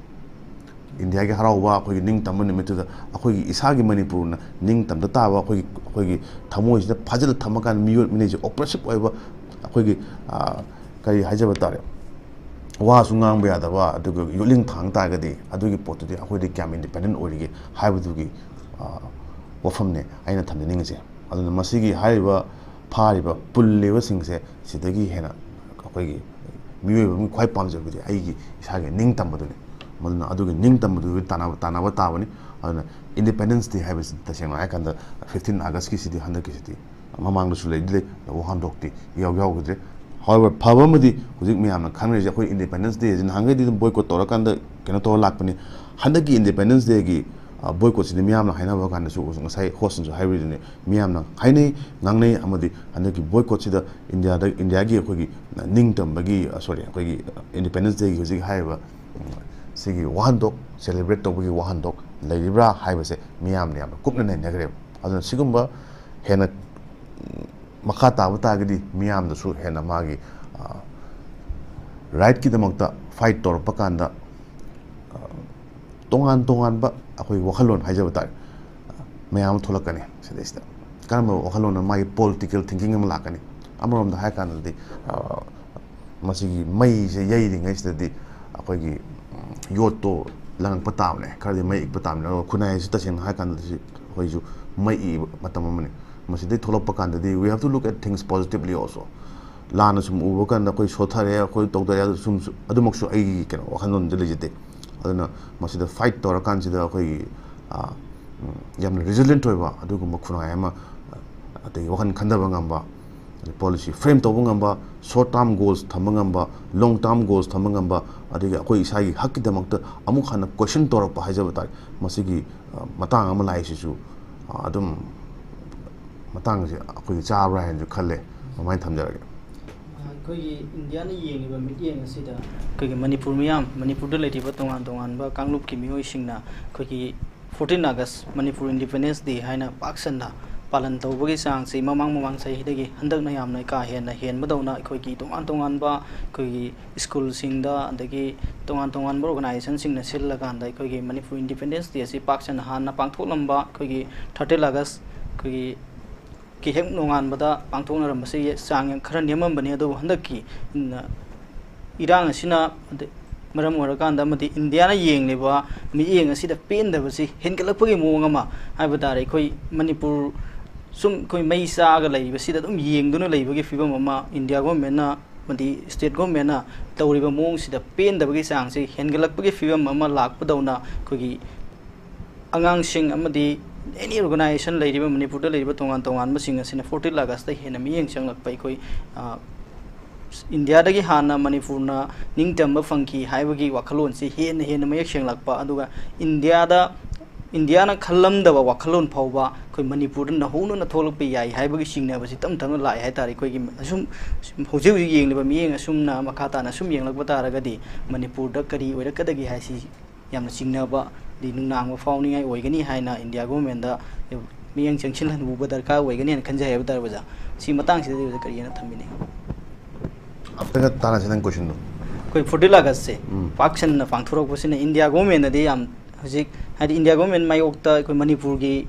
ꯏꯟꯗꯤꯌꯥꯒꯤ ꯍꯔꯥꯎꯕ, ꯑꯩꯈꯣꯏꯒꯤ ꯅꯤꯡꯇꯝꯕ ꯅꯨꯃꯤꯠꯇꯨꯗ ꯑꯩꯈꯣꯏꯒꯤ ꯏꯁꯥꯒꯤ ꯃꯅꯤꯄꯨꯔꯅ ꯅꯤꯡꯇꯝꯗ ꯇꯥꯕ, ꯑꯩꯈꯣꯏꯒꯤ, ꯑꯩꯈꯣꯏꯒꯤ ꯊꯃꯣꯏꯁꯤꯗ ꯐꯥꯖꯤꯜꯂ ꯊꯝꯃꯀꯥꯟꯗ ꯃꯤꯑꯣꯠ ꯃꯤꯅꯩꯁꯦ, ꯑꯣꯄ꯭ꯔꯦꯁꯤꯞ ꯑꯣꯏꯕ ꯑꯩꯈꯣꯏꯒꯤ, ꯑ, ꯀꯔꯤ ꯍꯥꯏꯖꯕ ꯇꯥꯔꯦ, ꯋꯥꯁꯨ ꯉꯥꯡꯕ ꯌꯥꯗꯕ, ꯑꯗꯨꯒ ꯌꯣꯠꯂꯤꯡ ꯊꯥꯡ ꯇꯥꯔꯒꯗꯤ ꯑꯗꯨꯒꯤ ꯄꯣꯠꯇꯨꯗꯤ ꯑꯩꯈꯣꯏꯗꯤ ꯀꯌꯥꯝ ꯏꯟꯗꯤꯄꯦꯟꯗꯦꯟ ꯑꯣꯏꯔꯤꯒꯦ ꯍꯥꯏꯕꯗꯨꯒꯤ, ꯑ, ꯋꯥꯐꯝꯅꯦ ꯑꯩꯅ ꯊꯝꯖꯅꯤꯡꯉꯤꯁꯦ꯫ ꯑꯗꯨꯅ ꯃꯁꯤꯒꯤ ꯍꯥꯏꯔꯤꯕ ꯐꯥꯔꯤꯕ ꯄꯨꯜꯂꯤꯕꯁꯤꯡꯁꯦ ꯁꯤꯗꯒꯤ ꯍꯦꯟꯅ ꯑꯩꯈꯣꯏꯒꯤ ꯃꯤꯑꯣꯏꯕ ꯑꯃꯒꯤ ꯈ꯭ꯋꯥꯏ ꯄꯥꯝꯖꯕꯗꯤ ꯑꯩꯒꯤ ꯏꯁꯥꯒꯤ ꯅꯤꯡꯇꯝꯕꯗꯨꯅꯤ꯫ ꯃꯗꯨꯅ ꯑꯗꯨꯒꯤ ꯅꯤꯡꯇꯝꯕꯗꯨꯒꯤ ꯇꯥꯟꯅꯕ, ꯇꯥꯟꯅꯕ ꯇꯥꯕꯅꯤ꯫ ꯑꯗꯨꯅ ꯏꯟꯗꯤꯄꯦꯟꯗꯦꯟꯁ ꯗꯦ ꯍꯥꯏꯕꯁꯤ ꯇꯁꯦꯡꯅ ꯍꯥꯏꯔꯀꯥꯟꯗ ꯐꯤꯐꯇꯤꯟ ꯑꯥꯒꯁꯀꯤꯁꯤꯗꯤ, ꯍꯟꯗꯛꯀꯤꯁꯤꯗꯤ ꯃꯃꯥꯡꯗꯁꯨ ꯂꯩꯗꯤ ꯂꯩ, ꯋꯥꯍꯟꯊꯣꯛꯇꯤ ꯏꯌꯥꯎ ꯌꯥꯎꯈꯤꯗ꯭ꯔꯦ꯫ However, ꯐꯕ ꯑꯃꯗꯤ ꯍꯧꯖꯤꯛ ꯃꯌꯥꯝꯅ ꯈꯪꯅꯔꯤꯁꯦ, ꯑꯩꯈꯣꯏ ꯏꯟꯗꯤꯄꯦꯟꯗꯦꯟꯁ ꯗꯦꯁꯤ ꯅꯍꯥꯟꯈꯩꯗꯤ ꯑꯗꯨꯝ ꯕꯣꯏꯀꯣꯠ ꯇꯧꯔꯀꯥꯟꯗ ꯀꯩꯅꯣ ꯇꯧꯔ ꯂꯥꯛꯄꯅꯤ꯫ ꯍꯟꯗꯛꯀꯤ ꯏꯟꯗꯤꯄꯦꯟꯗꯦꯟꯁ ꯗꯦꯒꯤ, ꯑ, ꯕꯣꯏꯀꯣꯠꯁꯤꯗꯤ ꯃꯤꯌꯥꯝꯅ ꯍꯥꯏꯅꯕ ꯀꯥꯟꯗꯁꯨ ꯉꯁꯥꯏ ꯍꯣꯁꯅꯁꯨ ꯍꯥꯏꯕꯤꯗꯨꯅꯤ, ꯃꯤꯌꯥꯝꯅ ꯍꯥꯏꯅꯩ, ꯉꯥꯡꯅꯩ, ꯑꯃꯗꯤ ꯍꯟꯗꯛꯀꯤ ꯕꯣꯏꯀꯣꯠꯁꯤꯗ ꯏꯟꯗꯤꯌꯥꯗ, ꯏꯟꯗꯤꯌꯥꯒꯤ ꯑꯩꯈꯣꯏꯒꯤ ꯅꯤꯡꯇꯝꯕꯒꯤ, ꯑ, ꯁꯣꯔꯤ, ꯑꯩꯈꯣꯏꯒꯤ ꯏꯟꯗꯤꯄꯦꯟꯗꯦꯟꯁ ꯗꯦꯒꯤ ꯍꯧꯖꯤꯛ ꯍꯥꯏꯔꯤꯕ, ꯎꯝ, ꯁꯤꯒꯤ ꯋꯥꯍꯟꯊꯣꯛ, ꯁꯦꯂꯦꯕ꯭ꯔꯦꯠ ꯇꯧꯕꯒꯤ ꯋꯥꯍꯟꯊꯣꯛ ꯂꯩꯔꯤꯕ꯭ꯔꯥ ꯍꯥꯏꯕꯁꯦ ꯃꯤꯌꯥꯝꯅ ꯌꯥꯝꯅ ꯀꯨꯞꯅ ꯅꯩꯅꯈ꯭ꯔꯦꯕ꯫ ꯑꯗꯨꯅ ꯁꯤꯒꯨꯝꯕ ꯍꯦꯟꯅ, ꯎꯝ, ꯃꯈꯥ ꯇꯥꯕ ꯇꯥꯔꯒꯗꯤ ꯃꯤꯌꯥꯝꯗꯁꯨ ꯍꯦꯟꯅ ꯃꯥꯒꯤ, ꯑ, ꯔꯥꯏꯠꯀꯤꯗꯃꯛꯇ ꯐꯥꯏꯠ ꯇꯧꯔꯛꯄ ꯀꯥꯟꯗ, ꯑ, ꯇꯣꯉꯥꯟ ꯇꯣꯉꯥꯟꯕ ꯑꯩꯈꯣꯏ ꯋꯥꯈꯜꯂꯣꯟ ꯍꯥꯏꯖꯕ ꯇꯥꯔꯦ, ꯃꯌꯥꯝ ꯑꯃ ꯊꯣꯛꯂꯛꯀꯅꯤ ꯁꯤꯗꯩꯁꯤꯗ꯫ ꯀꯔꯝꯕ ꯋꯥꯈꯜꯂꯣꯟꯅ ꯃꯥꯒꯤ ꯄꯣꯂꯤꯇꯤꯀꯦꯜ ꯊꯤꯡꯀꯤꯡ ꯑꯃ ꯂꯥꯛꯀꯅꯤ꯫ ꯑꯃꯔꯣꯝꯗ ꯍꯥꯏꯔ ꯀꯥꯟꯗꯗꯤ, ꯑ, ꯃꯁꯤꯒꯤ ꯃꯩꯁꯦ ꯌꯩꯔꯤꯉꯩꯁꯤꯗꯗꯤ ꯑꯩꯈꯣꯏꯒꯤ, ꯎꯝ, ꯌꯣꯠꯇꯣ ꯂꯪꯉꯛꯄ ꯇꯥꯕꯅꯦ, ꯈꯔꯗꯤ ꯃꯩ ꯏꯛꯄ ꯇꯥꯕꯅꯦ꯫ ꯑꯗꯨꯒ ꯈꯨꯟꯅꯥꯏ ꯑꯁꯤ ꯇꯁꯦꯡꯅ ꯍꯥꯏꯔ ꯀꯥꯟꯗꯗꯤ ꯑꯩꯈꯣꯏꯁꯨ ꯃꯩ ꯏꯛꯏꯕ ꯃꯇꯝ ꯑꯃꯅꯤ꯫ ꯃꯁꯤꯗꯩ ꯊꯣꯛꯂꯛꯄ ꯀꯥꯟꯗꯗꯤ we have to look at things positively also꯫ ꯂꯥꯟꯅ ꯁꯨꯝ ꯎꯕ ꯀꯥꯟꯗ ꯑꯩꯈꯣꯏ ꯁꯣꯠꯊꯔꯦ, ꯑꯩꯈꯣꯏ ꯇꯧꯗꯔꯦ, ꯑꯗꯨ ꯁꯨꯝ ꯑꯗꯨꯃꯛꯁꯨ ꯑꯩꯒꯤ ꯀꯩꯅꯣ ꯋꯥꯈꯜꯂꯣꯟꯗꯤ ꯂꯩꯖꯗꯦ꯫ ꯑꯗꯨꯅ ꯃꯁꯤꯗ ꯐꯥꯏꯠ ꯇꯧꯔꯀꯥꯟꯁꯤꯗ ꯑꯩꯈꯣꯏꯒꯤ, ꯑ, ꯎꯝ, ꯌꯥꯝꯅ ꯔꯤꯖꯤꯂꯤꯌꯦꯟꯠ ꯑꯣꯏꯕ ꯑꯗꯨꯒꯨꯝꯕ ꯈꯨꯟꯅꯥꯏ ꯑꯃ, ꯑꯗꯒꯤ ꯋꯥꯈꯜ ꯈꯟꯊꯕ ꯉꯝꯕ, ꯄꯣꯂꯤꯁꯤ ꯐ꯭ꯔꯦꯝ ꯇꯧꯕ ꯉꯝꯕ, ꯁꯣꯔꯠ ꯇꯥꯔꯝ ꯒꯣꯜꯁ ꯊꯝꯕ ꯉꯝꯕ, ꯂꯣꯡ ꯇꯥꯔꯝ ꯒꯣꯜꯁ ꯊꯝꯕ ꯉꯝꯕ, ꯑꯗꯒꯤ ꯑꯩꯈꯣꯏ ꯏꯁꯥꯒꯤ ꯍꯛꯀꯤꯗꯃꯛꯇ ꯑꯃꯨꯛ ꯍꯟꯅ ꯀꯣꯏꯁꯟ ꯇꯧꯔꯛꯄ ꯍꯥꯏꯖꯕ ꯇꯥꯔꯦ꯫ ꯃꯁꯤꯒꯤ, ꯑ, ꯃꯇꯥꯡ ꯑꯃ ꯂꯥꯛꯏꯁꯤꯁꯨ, ꯑ, ꯑꯗꯨꯝ ꯃꯇꯥꯡꯁꯦ ꯑꯩꯈꯣꯏꯒꯤ ꯆꯥꯕ꯭ꯔꯥ ꯍꯥꯏꯅꯁꯨ ꯈꯜꯂꯦ꯫ ꯑꯗꯨꯃꯥꯏꯅ ꯊꯝꯖꯔꯒꯦ꯫ ꯑꯩꯈꯣꯏꯒꯤ ꯏꯟꯗꯤꯌꯥꯅ ꯌꯦꯡꯂꯤꯕ ꯃꯤꯠꯌꯦꯡ ꯑꯁꯤꯗ ꯑꯩꯈꯣꯏꯒꯤ ꯃꯅꯤꯄꯨꯔ ꯃꯤꯌꯥꯝ, ꯃꯅꯤꯄꯨꯔꯗ ꯂꯩꯔꯤꯕ ꯇꯣꯉꯥꯟ ꯇꯣꯉꯥꯟꯕ ꯀꯥꯡꯂꯨꯞꯀꯤ ꯃꯤꯑꯣꯏꯁꯤꯡꯅ ꯑꯩꯈꯣꯏꯒꯤ fourteen August, Manipur Independence Day ꯍꯥꯏꯅ ꯄꯥꯛ ꯁꯟꯅ ꯄꯥꯂꯟ ꯇꯧꯕꯒꯤ ꯆꯥꯡꯁꯤ ꯃꯃꯥꯡ ꯃꯃꯥꯡ ꯆꯍꯤꯗꯒꯤ ꯍꯟꯗꯛꯅ ꯌꯥꯝꯅ ꯀꯥ ꯍꯦꯟꯅ ꯍꯦꯟꯕꯗꯧꯅ ꯑꯩꯈꯣꯏꯒꯤ ꯇꯣꯉꯥꯟ ꯇꯣꯉꯥꯟꯕ ꯑꯩꯈꯣꯏꯒꯤ ꯁ꯭ꯀꯨꯜꯁꯤꯡꯗ, ꯑꯗꯒꯤ ꯇꯣꯉꯥꯟ ꯇꯣꯉꯥꯟꯕ ꯑꯣꯔꯒꯅꯥꯏꯖꯦꯁꯟꯁꯤꯡꯅ ꯁꯤꯜꯂꯀꯥꯟꯗ ꯑꯩꯈꯣꯏꯒꯤ ꯃꯅꯤꯄꯨꯔ Independence Day ꯑꯁꯤ ꯄꯥꯛ ꯁꯟꯅ ꯍꯥꯟꯅ ꯄꯥꯡꯊꯣꯛꯂꯝꯕ ꯑꯩꯈꯣꯏꯒꯤ thirteen August ꯑꯩꯈꯣꯏꯒꯤ ꯀꯤ ꯍꯦꯛ ꯅꯣꯡꯉꯥꯟꯕꯗ ꯄꯥꯡꯊꯣꯛꯅꯔꯝꯕꯁꯤ ꯆꯥꯡ ꯈꯔ ꯅꯦꯝꯃꯝꯕꯅꯤ꯫ ꯑꯗꯨꯕꯨ ꯍꯟꯗꯛꯀꯤ, ꯎꯝ, ꯏꯔꯥꯡ ꯑꯁꯤꯅ ꯃꯔꯝ ꯑꯣꯏꯔꯀꯥꯟꯗ ꯑꯃꯗꯤ ꯏꯟꯗꯤꯌꯥꯅ ꯌꯦꯡꯂꯤꯕ ꯃꯤꯠꯌꯦꯡ ꯑꯁꯤꯗ ꯄꯦꯟꯗꯕꯁꯤ ꯍꯦꯟꯒꯠꯂꯛꯄꯒꯤ ꯃꯑꯣꯡ ꯑꯃ ꯍꯥꯏꯕ ꯇꯥꯔꯦ꯫ ꯑꯩꯈꯣꯏ ꯃꯅꯤꯄꯨꯔ ꯁꯨꯝ ꯑꯩꯈꯣꯏ ꯃꯩ ꯆꯥꯛꯑꯒ ꯂꯩꯔꯤꯕꯁꯤꯗ ꯑꯗꯨꯝ ꯌꯦꯡꯗꯨꯅ ꯂꯩꯕꯒꯤ ꯐꯤꯕꯝ ꯑꯃ ꯏꯟꯗꯤꯌꯥ ꯒꯣꯔꯃꯦꯟꯅ ꯑꯃꯗꯤ ꯁ꯭ꯇꯦꯠ ꯒꯣꯔꯃꯦꯟꯅ ꯇꯧꯔꯤꯕ ꯃꯑꯣꯡꯁꯤꯗ ꯄꯦꯟꯗꯕꯒꯤ ꯆꯥꯡꯁꯤ ꯍꯦꯟꯒꯠꯂꯛꯄꯒꯤ ꯐꯤꯕꯝ ꯑꯃ ꯂꯥꯛꯄꯗꯧꯅ ꯑꯩꯈꯣꯏꯒꯤ ꯑꯉꯥꯡꯁꯤꯡ ꯑꯃꯗꯤ ꯑꯦꯅꯤ ꯑꯣꯔꯒꯅꯥꯏꯖꯦꯁꯟ ꯂꯩꯔꯤꯕ ꯃꯅꯤꯄꯨꯔꯗ ꯂꯩꯔꯤꯕ ꯇꯣꯉꯥꯟ ꯇꯣꯉꯥꯟꯕꯁꯤꯡ ꯑꯁꯤꯅ fourteen Augustꯇ ꯍꯦꯟꯅ ꯃꯤꯠꯌꯦꯡ ꯆꯪꯂꯛꯄ ꯑꯩꯈꯣꯏ, ꯑ, ꯏꯟꯗꯤꯌꯥꯗꯒꯤ ꯍꯥꯟꯅ ꯃꯅꯤꯄꯨꯔꯅ ꯅꯤꯡꯇꯝꯕ ꯐꯪꯈꯤ ꯍꯥꯏꯕꯒꯤ ꯋꯥꯈꯜꯂꯣꯟꯁꯤ ꯍꯦꯟꯅ ꯍꯦꯟꯅ ꯃꯌꯦꯛ ꯁꯦꯡꯂꯛꯄ, ꯑꯗꯨꯒ ꯏꯟꯗꯤꯌꯥꯗ, ꯏꯟꯗꯤꯌꯥꯅ ꯈꯜꯂꯝꯗꯕ ꯋꯥꯈꯜꯂꯣꯟ ꯐꯥꯎꯕ ꯑꯩꯈꯣꯏ ꯃꯅꯤꯄꯨꯔꯗ ꯅꯧꯍꯧꯅꯅ ꯊꯣꯛꯂꯛꯄ ꯌꯥꯏ ꯍꯥꯏꯕꯒꯤ ꯆꯤꯡꯅꯕꯁꯤ ꯇꯞ ꯇꯞꯅ ꯂꯥꯛꯑꯦ ꯍꯥꯏ ꯇꯥꯔꯦ꯫ ꯑꯩꯈꯣꯏꯒꯤ ꯑꯁꯨꯝ ꯍꯧꯖꯤꯛ ꯍꯧꯖꯤꯛ ꯌꯦꯡꯂꯤꯕ ꯃꯤꯠꯌꯦꯡ ꯑꯁꯨꯝꯅ ꯃꯈꯥ ꯇꯥꯅ ꯁꯨꯝ ꯌꯦꯡꯂꯛꯄ ꯇꯥꯔꯒꯗꯤ ꯃꯅꯤꯄꯨꯔꯗ ꯀꯔꯤ ꯑꯣꯏꯔꯛꯀꯗꯒꯦ ꯍꯥꯏꯁꯤ ꯌꯥꯝꯅ ꯆꯤꯡꯅꯕ, ꯑꯗꯩ ꯅꯨꯡꯅꯥꯡꯕ ꯐꯥꯎꯅꯤꯡꯉꯥꯏ ꯑꯣꯏꯒꯅꯤ ꯍꯥꯏꯅ ꯏꯟꯗꯤꯌꯥ ꯒꯣꯔꯃꯦꯟꯗ ꯃꯤꯠꯌꯦꯡ ꯆꯪꯁꯤꯜꯍꯟꯕ ꯗꯔꯀꯥꯔ ꯑꯣꯏꯒꯅꯤ ꯍꯥꯏꯅ ꯈꯟꯖꯩ ꯍꯥꯏꯕ ꯇꯥꯔꯦ ꯑꯣꯖꯥ꯫ ꯁꯤ ꯃꯇꯥꯡꯁꯤꯗꯗꯤ ꯑꯣꯖꯥ ꯀꯔꯤ ꯍꯥꯏꯅ ꯊꯝꯕꯤꯅꯤꯡꯉꯤ? ꯑꯝꯇꯒ ꯇꯥꯟꯅꯁꯤ ꯅꯪ ꯀꯣꯏꯁꯟꯗꯣ꯫ ꯑꯩꯈꯣꯏ fourteen Augustꯁꯦ ꯎꯝ꯫ ꯄꯥꯛ ꯁꯟꯅ ꯄꯥꯡꯊꯣꯔꯛꯄꯁꯤꯅ ꯏꯟꯗꯤꯌꯥ ꯒꯣꯔꯃꯦꯟꯅꯗꯤ ꯌꯥꯝ ꯍꯧꯖꯤꯛ ꯍꯥꯏꯗꯤ ꯏꯟꯗꯤꯌꯥ ꯒꯣꯔꯃꯦꯟ ꯃꯥꯌꯣꯛꯇ ꯑꯩꯈꯣꯏ ꯃꯅꯤꯄꯨꯔꯒꯤ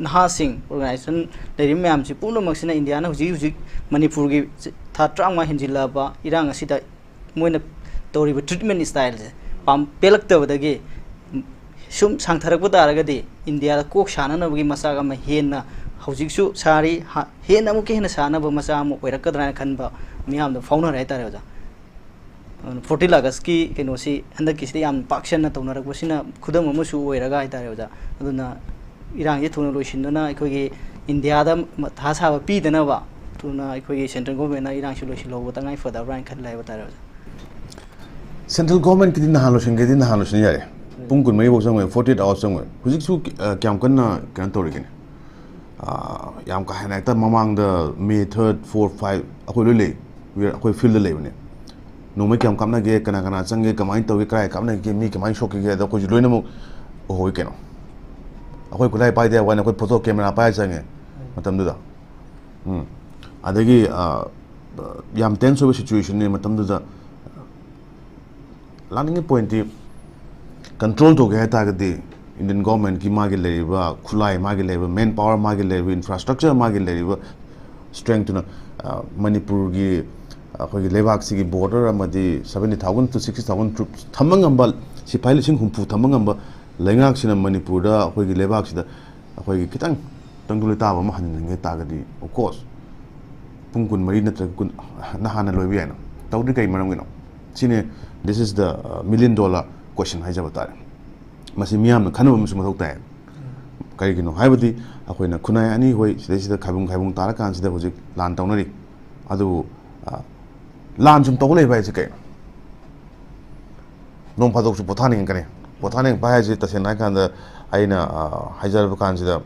ꯅꯍꯥꯁꯤꯡ ꯑꯣꯔꯒꯅꯥꯏꯖꯦꯁꯟ ꯂꯩꯔꯤꯕ ꯃꯌꯥꯝꯁꯤ ꯄꯨꯝꯅꯃꯛꯁꯤꯅ ꯏꯟꯗꯤꯌꯥꯅ ꯍꯧꯖꯤꯛ ꯍꯧꯖꯤꯛ ꯃꯅꯤꯄꯨꯔꯒꯤ ꯊꯥ ꯇꯔꯥꯃꯉꯥ ꯍꯦꯟꯖꯤꯜꯂꯛꯑꯕ ꯏꯔꯥꯡ ꯑꯁꯤꯗ ꯃꯣꯏꯅ ꯇꯧꯔꯤꯕ ꯇ꯭ꯔꯤꯠꯃꯦꯟ ꯁ꯭ꯇꯥꯏꯜꯁꯦ ꯄꯥꯝ-, ꯄꯦꯜꯂꯛꯇꯕꯗꯒꯤ ꯁꯨꯝ ꯁꯥꯡꯊꯔꯛꯄ ꯇꯥꯔꯒꯗꯤ ꯏꯟꯗꯤꯌꯥꯗ ꯀꯣꯛ ꯁꯥꯅꯅꯕꯒꯤ ꯃꯆꯥꯛ ꯑꯃ ꯍꯦꯟꯅ ꯍꯧꯖꯤꯛꯁꯨ ꯁꯥꯔꯤ, ꯍꯥ-, ꯍꯦꯟꯅ ꯑꯃꯨꯛꯀ ꯍꯦꯟꯅ ꯁꯥꯅꯕ ꯃꯆꯥꯛ ꯑꯃ ꯑꯣꯏꯔꯛꯀꯗ꯭ꯔꯥ ꯍꯥꯏꯅ ꯈꯟꯕ ꯃꯤꯌꯥꯝꯗ ꯐꯥꯎꯅꯔꯦ ꯍꯥꯏꯇꯥꯔꯦ ꯑꯣꯖꯥ꯫ ꯑꯗꯨꯅ ꯐꯣꯔꯇꯤꯟ ꯑꯥꯒꯁꯀꯤ ꯀꯩꯅꯣꯁꯤ ꯍꯟꯗꯛꯀꯤꯁꯤꯗ ꯌꯥꯝ ꯄꯥꯛ ꯁꯟꯅ ꯇꯧꯅꯔꯛꯄꯁꯤꯅ ꯈꯨꯗꯝ ꯑꯃꯁꯨ ꯑꯣꯏꯔꯒ ꯍꯥꯏꯇꯥꯔꯦ ꯑꯣꯖꯥ꯫ ꯑꯗꯨꯅ ꯏꯔꯥꯡꯁꯤ ꯊꯨꯅ ꯂꯣꯏꯁꯤꯟꯗꯨꯅ ꯑꯩꯈꯣꯏꯒꯤ ꯏꯟꯗꯤꯌꯥꯗ ꯃꯊꯥ ꯁꯥꯕ ꯄꯤꯗꯅꯕ ꯊꯨꯅ ꯑꯩꯈꯣꯏꯒꯤ ꯁꯦꯟꯇ꯭ꯔꯦꯜ ꯒꯣꯔꯃꯦꯟꯅ ꯏꯔꯥꯡꯁꯤ ꯂꯣꯏꯁꯤꯜꯍꯧꯕ ꯇꯉꯥꯏ ꯐꯗꯕ꯭ꯔꯥ ꯍꯥꯏꯅ ꯈꯜꯂꯦ ꯍꯥꯏꯕ ꯇꯥꯔꯦ ꯑꯣꯖꯥ꯫ ꯁꯦꯟꯇ꯭ꯔꯦꯜ ꯒꯣꯔꯃꯦꯟꯀꯤꯗꯤ ꯅꯍꯥꯟ ꯂꯣꯏꯁꯤꯟꯒꯦꯗꯤ ꯅꯍꯥꯟ ꯂꯣꯏꯁꯤꯟ ꯌꯥꯔꯦ꯫ ꯄꯨꯡ ꯀꯨꯟꯃꯔꯤ ꯐꯥꯎ ꯆꯪꯉꯣꯏ, ꯐꯣꯔꯇꯤ ꯑꯦꯠ ꯑꯋꯥꯔꯁ ꯆꯪꯉꯣꯏ꯫ ꯍꯧꯖꯤꯛꯁꯨ ꯑ, ꯀꯌꯥꯝ ꯀꯟꯅ ꯀꯩꯅꯣ ꯇꯧꯔꯤꯒꯦꯅꯦ? ꯑ, ꯌꯥꯝ ꯀꯥ ꯍꯦꯟꯅ ꯍꯦꯛꯇ ꯃꯃꯥꯡꯗ ꯃꯦ ꯊꯥꯔꯠ, ꯐꯣꯔ, ꯐꯥꯏꯚ ꯑꯩꯈꯣꯏ ꯂꯣꯏ ꯂꯩ꯫ We are- ꯑꯩꯈꯣꯏ ꯐꯤꯜꯗ ꯂꯩꯕꯅꯦ꯫ ꯅꯣꯡꯃꯩ ꯀꯌꯥꯝ ꯀꯥꯞꯅꯒꯦ, ꯀꯅꯥ ꯀꯅꯥ ꯆꯪꯒꯦ, ꯀꯃꯥꯏꯅ ꯇꯧꯒꯦ, ꯀꯗꯥꯏ ꯀꯥꯞꯅꯒꯦ, ꯃꯤ ꯀꯃꯥꯏꯅ ꯁꯣꯛꯈꯤꯒꯦ, ꯑꯗꯣ ꯑꯩꯈꯣꯏꯁꯨ ꯂꯣꯏꯅꯃꯛ ꯎꯍꯧꯏ ꯀꯩꯅꯣ꯫ ꯑꯩꯈꯣꯏ ꯈꯨꯠꯂꯥꯏ ꯄꯥꯏꯗꯦ ꯍꯥꯏꯕ ꯋꯥꯅꯤ, ꯑꯩꯈꯣꯏ ꯐꯣꯇꯣ ꯀꯦꯃꯦꯔꯥ ꯄꯥꯏꯔ ꯆꯪꯉꯦ ꯃꯇꯝꯗꯨꯗ꯫ ꯎꯝ꯫ ꯑꯗꯒꯤ ꯑ, ꯌꯥꯝ ꯇꯦꯟꯁ ꯑꯣꯏꯕ ꯁꯤꯆꯨꯋꯦꯁꯟꯅꯤ ꯃꯇꯝꯗꯨꯗ꯫ ꯂꯥꯛꯅꯤꯡꯉꯤ ꯄꯣꯏꯟꯠꯇꯤ, ꯀꯟꯇ꯭ꯔꯣꯜ ꯇꯧꯒꯦ ꯍꯥꯏ ꯇꯥꯔꯒꯗꯤ ꯏꯟꯗꯤꯌꯟ ꯒꯣꯔꯃꯦꯟꯠꯀꯤ ꯃꯥꯒꯤ ꯂꯩꯔꯤꯕ ꯈꯨꯠꯂꯥꯏ, ꯃꯥꯒꯤ ꯂꯩꯔꯤꯕ ꯃꯦꯟ ꯄꯥꯋꯔ, ꯃꯥꯒꯤ ꯂꯩꯔꯤꯕ ꯏꯟꯐ꯭ꯔꯥꯁ꯭ꯇ꯭ꯔꯛꯆꯔ, ꯃꯥꯒꯤ ꯂꯩꯔꯤꯕ ꯁ꯭ꯇꯔꯦꯡꯇꯨꯅ, ꯑ, ꯃꯅꯤꯄꯨꯔꯒꯤ ꯑꯩꯈꯣꯏꯒꯤ ꯂꯩꯕꯥꯛꯁꯤꯒꯤ ꯕꯣꯔꯗꯔ ꯑꯃꯗꯤ seventy thousand to sixty thousand troops ꯊꯝꯕ ꯉꯝꯕ, ꯁꯤꯐꯥꯏ ꯂꯤꯁꯤꯡ ꯍꯨꯝꯐꯨ ꯊꯝꯕ ꯉꯝꯕ ꯂꯩꯉꯥꯛꯁꯤꯅ ꯃꯅꯤꯄꯨꯔꯗ, ꯑꯩꯈꯣꯏꯒꯤ ꯂꯩꯕꯥꯛꯁꯤꯗ ꯑꯩꯈꯣꯏꯒꯤ ꯈꯤꯇꯪ ꯇꯪꯗꯨ ꯂꯩꯇꯥꯕ ꯑꯃ ꯍꯟꯍꯟꯅꯤꯡꯉꯦ ꯇꯥꯔꯒꯗꯤ, of course, ꯄꯨꯡ ꯀꯨꯟꯃꯔꯤ ꯅꯠꯇ꯭ꯔꯒ ꯀꯨꯟ ꯅꯍꯥꯟꯅ ꯂꯣꯏꯕ ꯌꯥꯏꯅ꯫ ꯇꯧꯗ꯭ꯔꯤ ꯀꯩ ꯃꯔꯝꯒꯤꯅꯣ? ꯁꯤꯅꯤ, this is the, uh, million dollar question ꯍꯥꯏꯖꯕ ꯇꯥꯔꯦ꯫ ꯃꯁꯤ ꯃꯤꯌꯥꯝꯅ ꯈꯟꯅꯕ ꯑꯃꯁꯨ ꯃꯊꯧ ꯇꯥꯏ꯫ ꯀꯔꯤꯒꯤꯅꯣ ꯍꯥꯏꯕꯗꯤ ꯑꯩꯈꯣꯏꯅ ꯈꯨꯟꯅꯥꯏ ꯑꯅꯤ ꯍꯣꯏ ꯁꯤꯗꯩꯁꯤꯗ ꯈꯥꯏꯕꯨꯡ ꯈꯥꯏꯕꯨꯡ ꯇꯥꯔꯀꯥꯟꯁꯤꯗ ꯍꯧꯖꯤꯛ ꯂꯥꯟ ꯇꯧꯅꯔꯤ꯫ ꯑꯗꯨꯕꯨ, ꯑ, ꯂꯥꯟ ꯁꯨꯝ ꯇꯧ ꯂꯩꯕ ꯍꯥꯏꯁꯦ ꯀꯩꯅꯣ? ꯅꯣꯡ ꯐꯥꯗꯣꯛꯁꯨ ꯄꯣꯊꯥꯅꯤꯡꯉꯛꯀꯅꯤ꯫ ꯄꯣꯊꯥꯅꯤꯡꯉꯛꯄ ꯍꯥꯏꯁꯦ ꯇꯁꯦꯡꯅ ꯍꯥꯏꯀꯥꯟꯗ ꯑꯩꯅ, ꯑ, ꯍꯥꯏꯖꯔꯕ ꯀꯥꯟꯁꯤꯗ,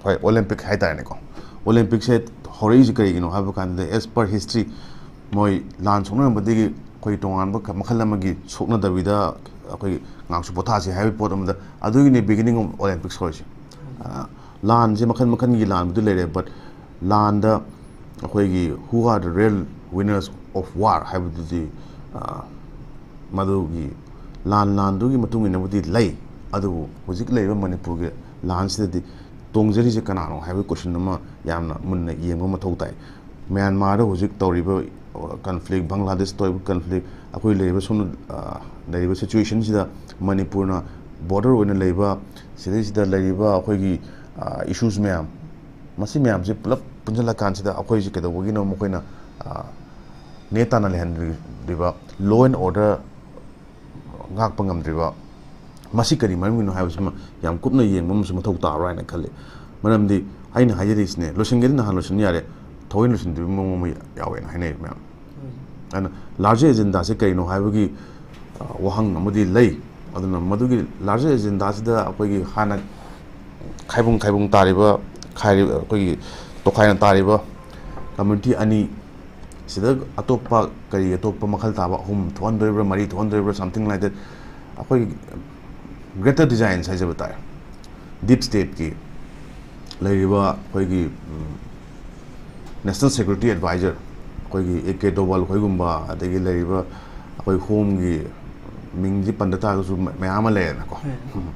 ꯍꯣꯏ, ꯑꯣꯂꯦꯝꯄꯤꯛ ꯍꯥꯏꯇꯥꯔꯦꯅꯦꯀꯣ꯫ ꯑꯣꯂꯦꯝꯄꯤꯛꯁꯦ ꯍꯧꯔꯛꯏꯁꯦ ꯀꯔꯤꯒꯤꯅꯣ ꯍꯥꯏꯕ ꯀꯥꯟꯗ, as per history, ꯃꯣꯏ ꯂꯥꯟ ꯁꯣꯛꯅꯔꯝꯕꯗꯒꯤ ꯑꯩꯈꯣꯏ ꯇꯣꯉꯥꯟꯕ ꯈ-, ꯃꯈꯜ ꯑꯃꯒꯤ ꯁꯣꯛꯅꯗꯕꯤꯗ ꯑꯩꯈꯣꯏ ꯉꯥꯏꯍꯥꯛꯁꯨ ꯄꯣꯊꯥꯁꯤ ꯍꯥꯏꯕꯒꯤ ꯄꯣꯠ ꯑꯃꯗ, ꯑꯗꯨꯒꯤꯅꯤ beginning of Olympics ꯍꯧꯔꯤꯁꯦ꯫ ꯑ, ꯂꯥꯟꯁꯦ ꯃꯈꯜ ꯃꯈꯜꯒꯤ ꯂꯥꯟꯕꯨꯗꯤ ꯂꯩꯔꯦ, but ꯂꯥꯟꯗ ꯑꯩꯈꯣꯏꯒꯤ who are the real winners of war ꯍꯥꯏꯕꯗꯨꯗꯤ, ꯑ, ꯃꯗꯨꯒꯤ ꯂꯥꯟ ꯂꯥꯟꯗꯨꯒꯤ ꯃꯇꯨꯡ ꯏꯟꯅꯕꯨꯗꯤ ꯂꯩ, ꯑꯗꯨꯕꯨ ꯍꯧꯖꯤꯛ ꯂꯩꯔꯤꯕ ꯃꯅꯤꯄꯨꯔꯒꯤ ꯂꯥꯟꯁꯤꯗꯗꯤ ꯇꯣꯡꯖꯔꯤꯁꯦ ꯀꯅꯥꯅꯣ ꯍꯥꯏꯕꯒꯤ question ꯑꯃ ꯌꯥꯝꯅ ꯃꯨꯟꯅ ꯌꯦꯡꯕ ꯃꯊꯧ ꯇꯥꯏ꯫ ꯃ꯭ꯌꯥꯟꯃꯥꯔꯗ ꯍꯧꯖꯤꯛ ꯇꯧꯔꯤꯕ ꯀꯟꯐ꯭ꯂꯤꯛ, ꯕꯪꯒ꯭ꯂꯥꯗꯦꯁ ꯇꯧꯔꯤꯕ ꯀꯟꯐ꯭ꯂꯤꯛ, ꯑꯩꯈꯣꯏ ꯂꯩꯔꯤꯕ ꯁꯣꯝꯗ, ꯑ, ꯂꯩꯔꯤꯕ ꯁꯤꯆꯨꯋꯦꯁꯟꯁꯤꯗ ꯃꯅꯤꯄꯨꯔꯅ ꯕꯣꯔꯗꯔ ꯑꯣꯏꯅ ꯂꯩꯕ, ꯁꯤꯗꯩꯁꯤꯗ ꯂꯩꯔꯤꯕ ꯑꯩꯈꯣꯏꯒꯤ, ꯑ, ꯏꯁꯨꯁ ꯃꯌꯥꯝ, ꯃꯁꯤ ꯃꯌꯥꯝꯁꯦ ꯄꯨꯂꯞ ꯄꯨꯟꯁꯤꯜꯂꯀꯥꯟꯁꯤꯗ ꯑꯩꯈꯣꯏꯁꯦ ꯀꯩꯗꯧꯕꯒꯤꯅꯣ ꯃꯈꯣꯏꯅ, ꯑ, ꯅꯦ ꯇꯥꯅ ꯂꯩꯍꯟꯗ꯭ꯔꯤꯕ, ꯂꯣ ꯑꯦꯟ ꯑꯣꯔꯗꯔ ꯉꯥꯛꯄ ꯉꯝꯗ꯭ꯔꯤꯕ, ꯃꯁꯤ ꯀꯔꯤ ꯃꯔꯝꯒꯤꯅꯣ ꯍꯥꯏꯕꯁꯤꯃ ꯌꯥꯝ ꯀꯨꯞꯅ ꯌꯦꯡꯕ ꯑꯃꯁꯨ ꯃꯊꯧ ꯇꯥꯕ꯭ꯔꯥ ꯍꯥꯏꯅ ꯈꯜꯂꯤ꯫ ꯃꯔꯝꯗꯤ ꯑꯩꯅ ꯍꯥꯏꯖꯔꯤꯁꯤꯅꯦ, ꯂꯣꯏꯁꯤꯟꯒꯦꯗꯤ ꯅꯍꯥꯟ ꯂꯣꯏꯁꯤꯟ ꯌꯥꯔꯦ, ꯊꯑꯣꯏꯅ ꯂꯣꯏꯁꯤꯟꯗꯕꯒꯤ ꯃꯑꯣꯡ ꯑꯃ ꯌꯥꯎꯋꯦꯅ ꯍꯥꯏꯅꯩ ꯃꯌꯥꯝ꯫ ꯑꯗꯨꯅ ꯂꯥꯔꯖꯔ ꯑꯦꯖꯦꯟꯗꯥꯁꯦ ꯀꯔꯤꯅꯣ ꯍꯥꯏꯕꯒꯤ, ꯑ, ꯋꯥꯍꯪ ꯑꯃꯗꯤ ꯂꯩ꯫ ꯑꯗꯨꯅ ꯃꯗꯨꯒꯤ ꯂꯥꯔꯖꯔ ꯑꯦꯖꯦꯟꯗꯥꯁꯤꯗ ꯑꯩꯈꯣꯏꯒꯤ ꯍꯥꯟꯅ ꯈꯥꯏꯕꯨꯡ ꯈꯥꯏꯕꯨꯡ ꯇꯥꯔꯤꯕ, ꯈꯥꯏꯔꯤꯕ, ꯑꯩꯈꯣꯏꯒꯤ ꯇꯣꯈꯥꯏꯅ ꯇꯥꯔꯤꯕ ꯀꯝꯃ꯭ꯌꯨꯅꯤꯇꯤ ꯑꯅꯤ, ꯁꯤꯗ ꯑꯇꯣꯞꯄ ꯀꯔꯤ, ꯑꯇꯣꯞꯄ ꯃꯈꯜ ꯇꯥꯕ ꯑꯍꯨꯝ ꯊꯣꯛꯍꯟꯗꯣꯔꯤꯕ꯭ꯔꯥ, ꯃꯔꯤ ꯊꯣꯛꯍꯟꯗꯣꯔꯤꯕ꯭ꯔꯥ, something like that, ꯑꯩꯈꯣꯏꯒꯤ ꯒ꯭ꯔꯦꯇꯔ ꯗꯤꯖꯥꯏꯟꯁ ꯍꯥꯏꯖꯕ ꯇꯥꯔꯦ, ꯗꯤꯞ ꯁ꯭ꯇꯦꯠꯀꯤ ꯂꯩꯔꯤꯕ ꯑꯩꯈꯣꯏꯒꯤ, ꯎꯝ, ꯅꯦꯁꯅꯦꯜ ꯁꯦꯀ꯭ꯌꯨꯔꯤꯇꯤ ꯑꯦꯗꯚꯥꯏꯖꯔ ꯑꯩꯈꯣꯏꯒꯤ ꯑꯦ ꯀꯦ ꯗꯣꯕꯥꯜ ꯈꯣꯏꯒꯨꯝꯕ, ꯑꯗꯒꯤ ꯂꯩꯔꯤꯕ ꯑꯩꯈꯣꯏ ꯍꯣꯝꯒꯤ, ꯃꯤꯡꯗꯤ ꯄꯟꯗ ꯇꯥꯔꯒꯁꯨ ꯃ-, ꯃꯌꯥꯝ ꯑꯃ ꯂꯩꯔꯦꯅꯀꯣ꯫ ꯎꯝ꯫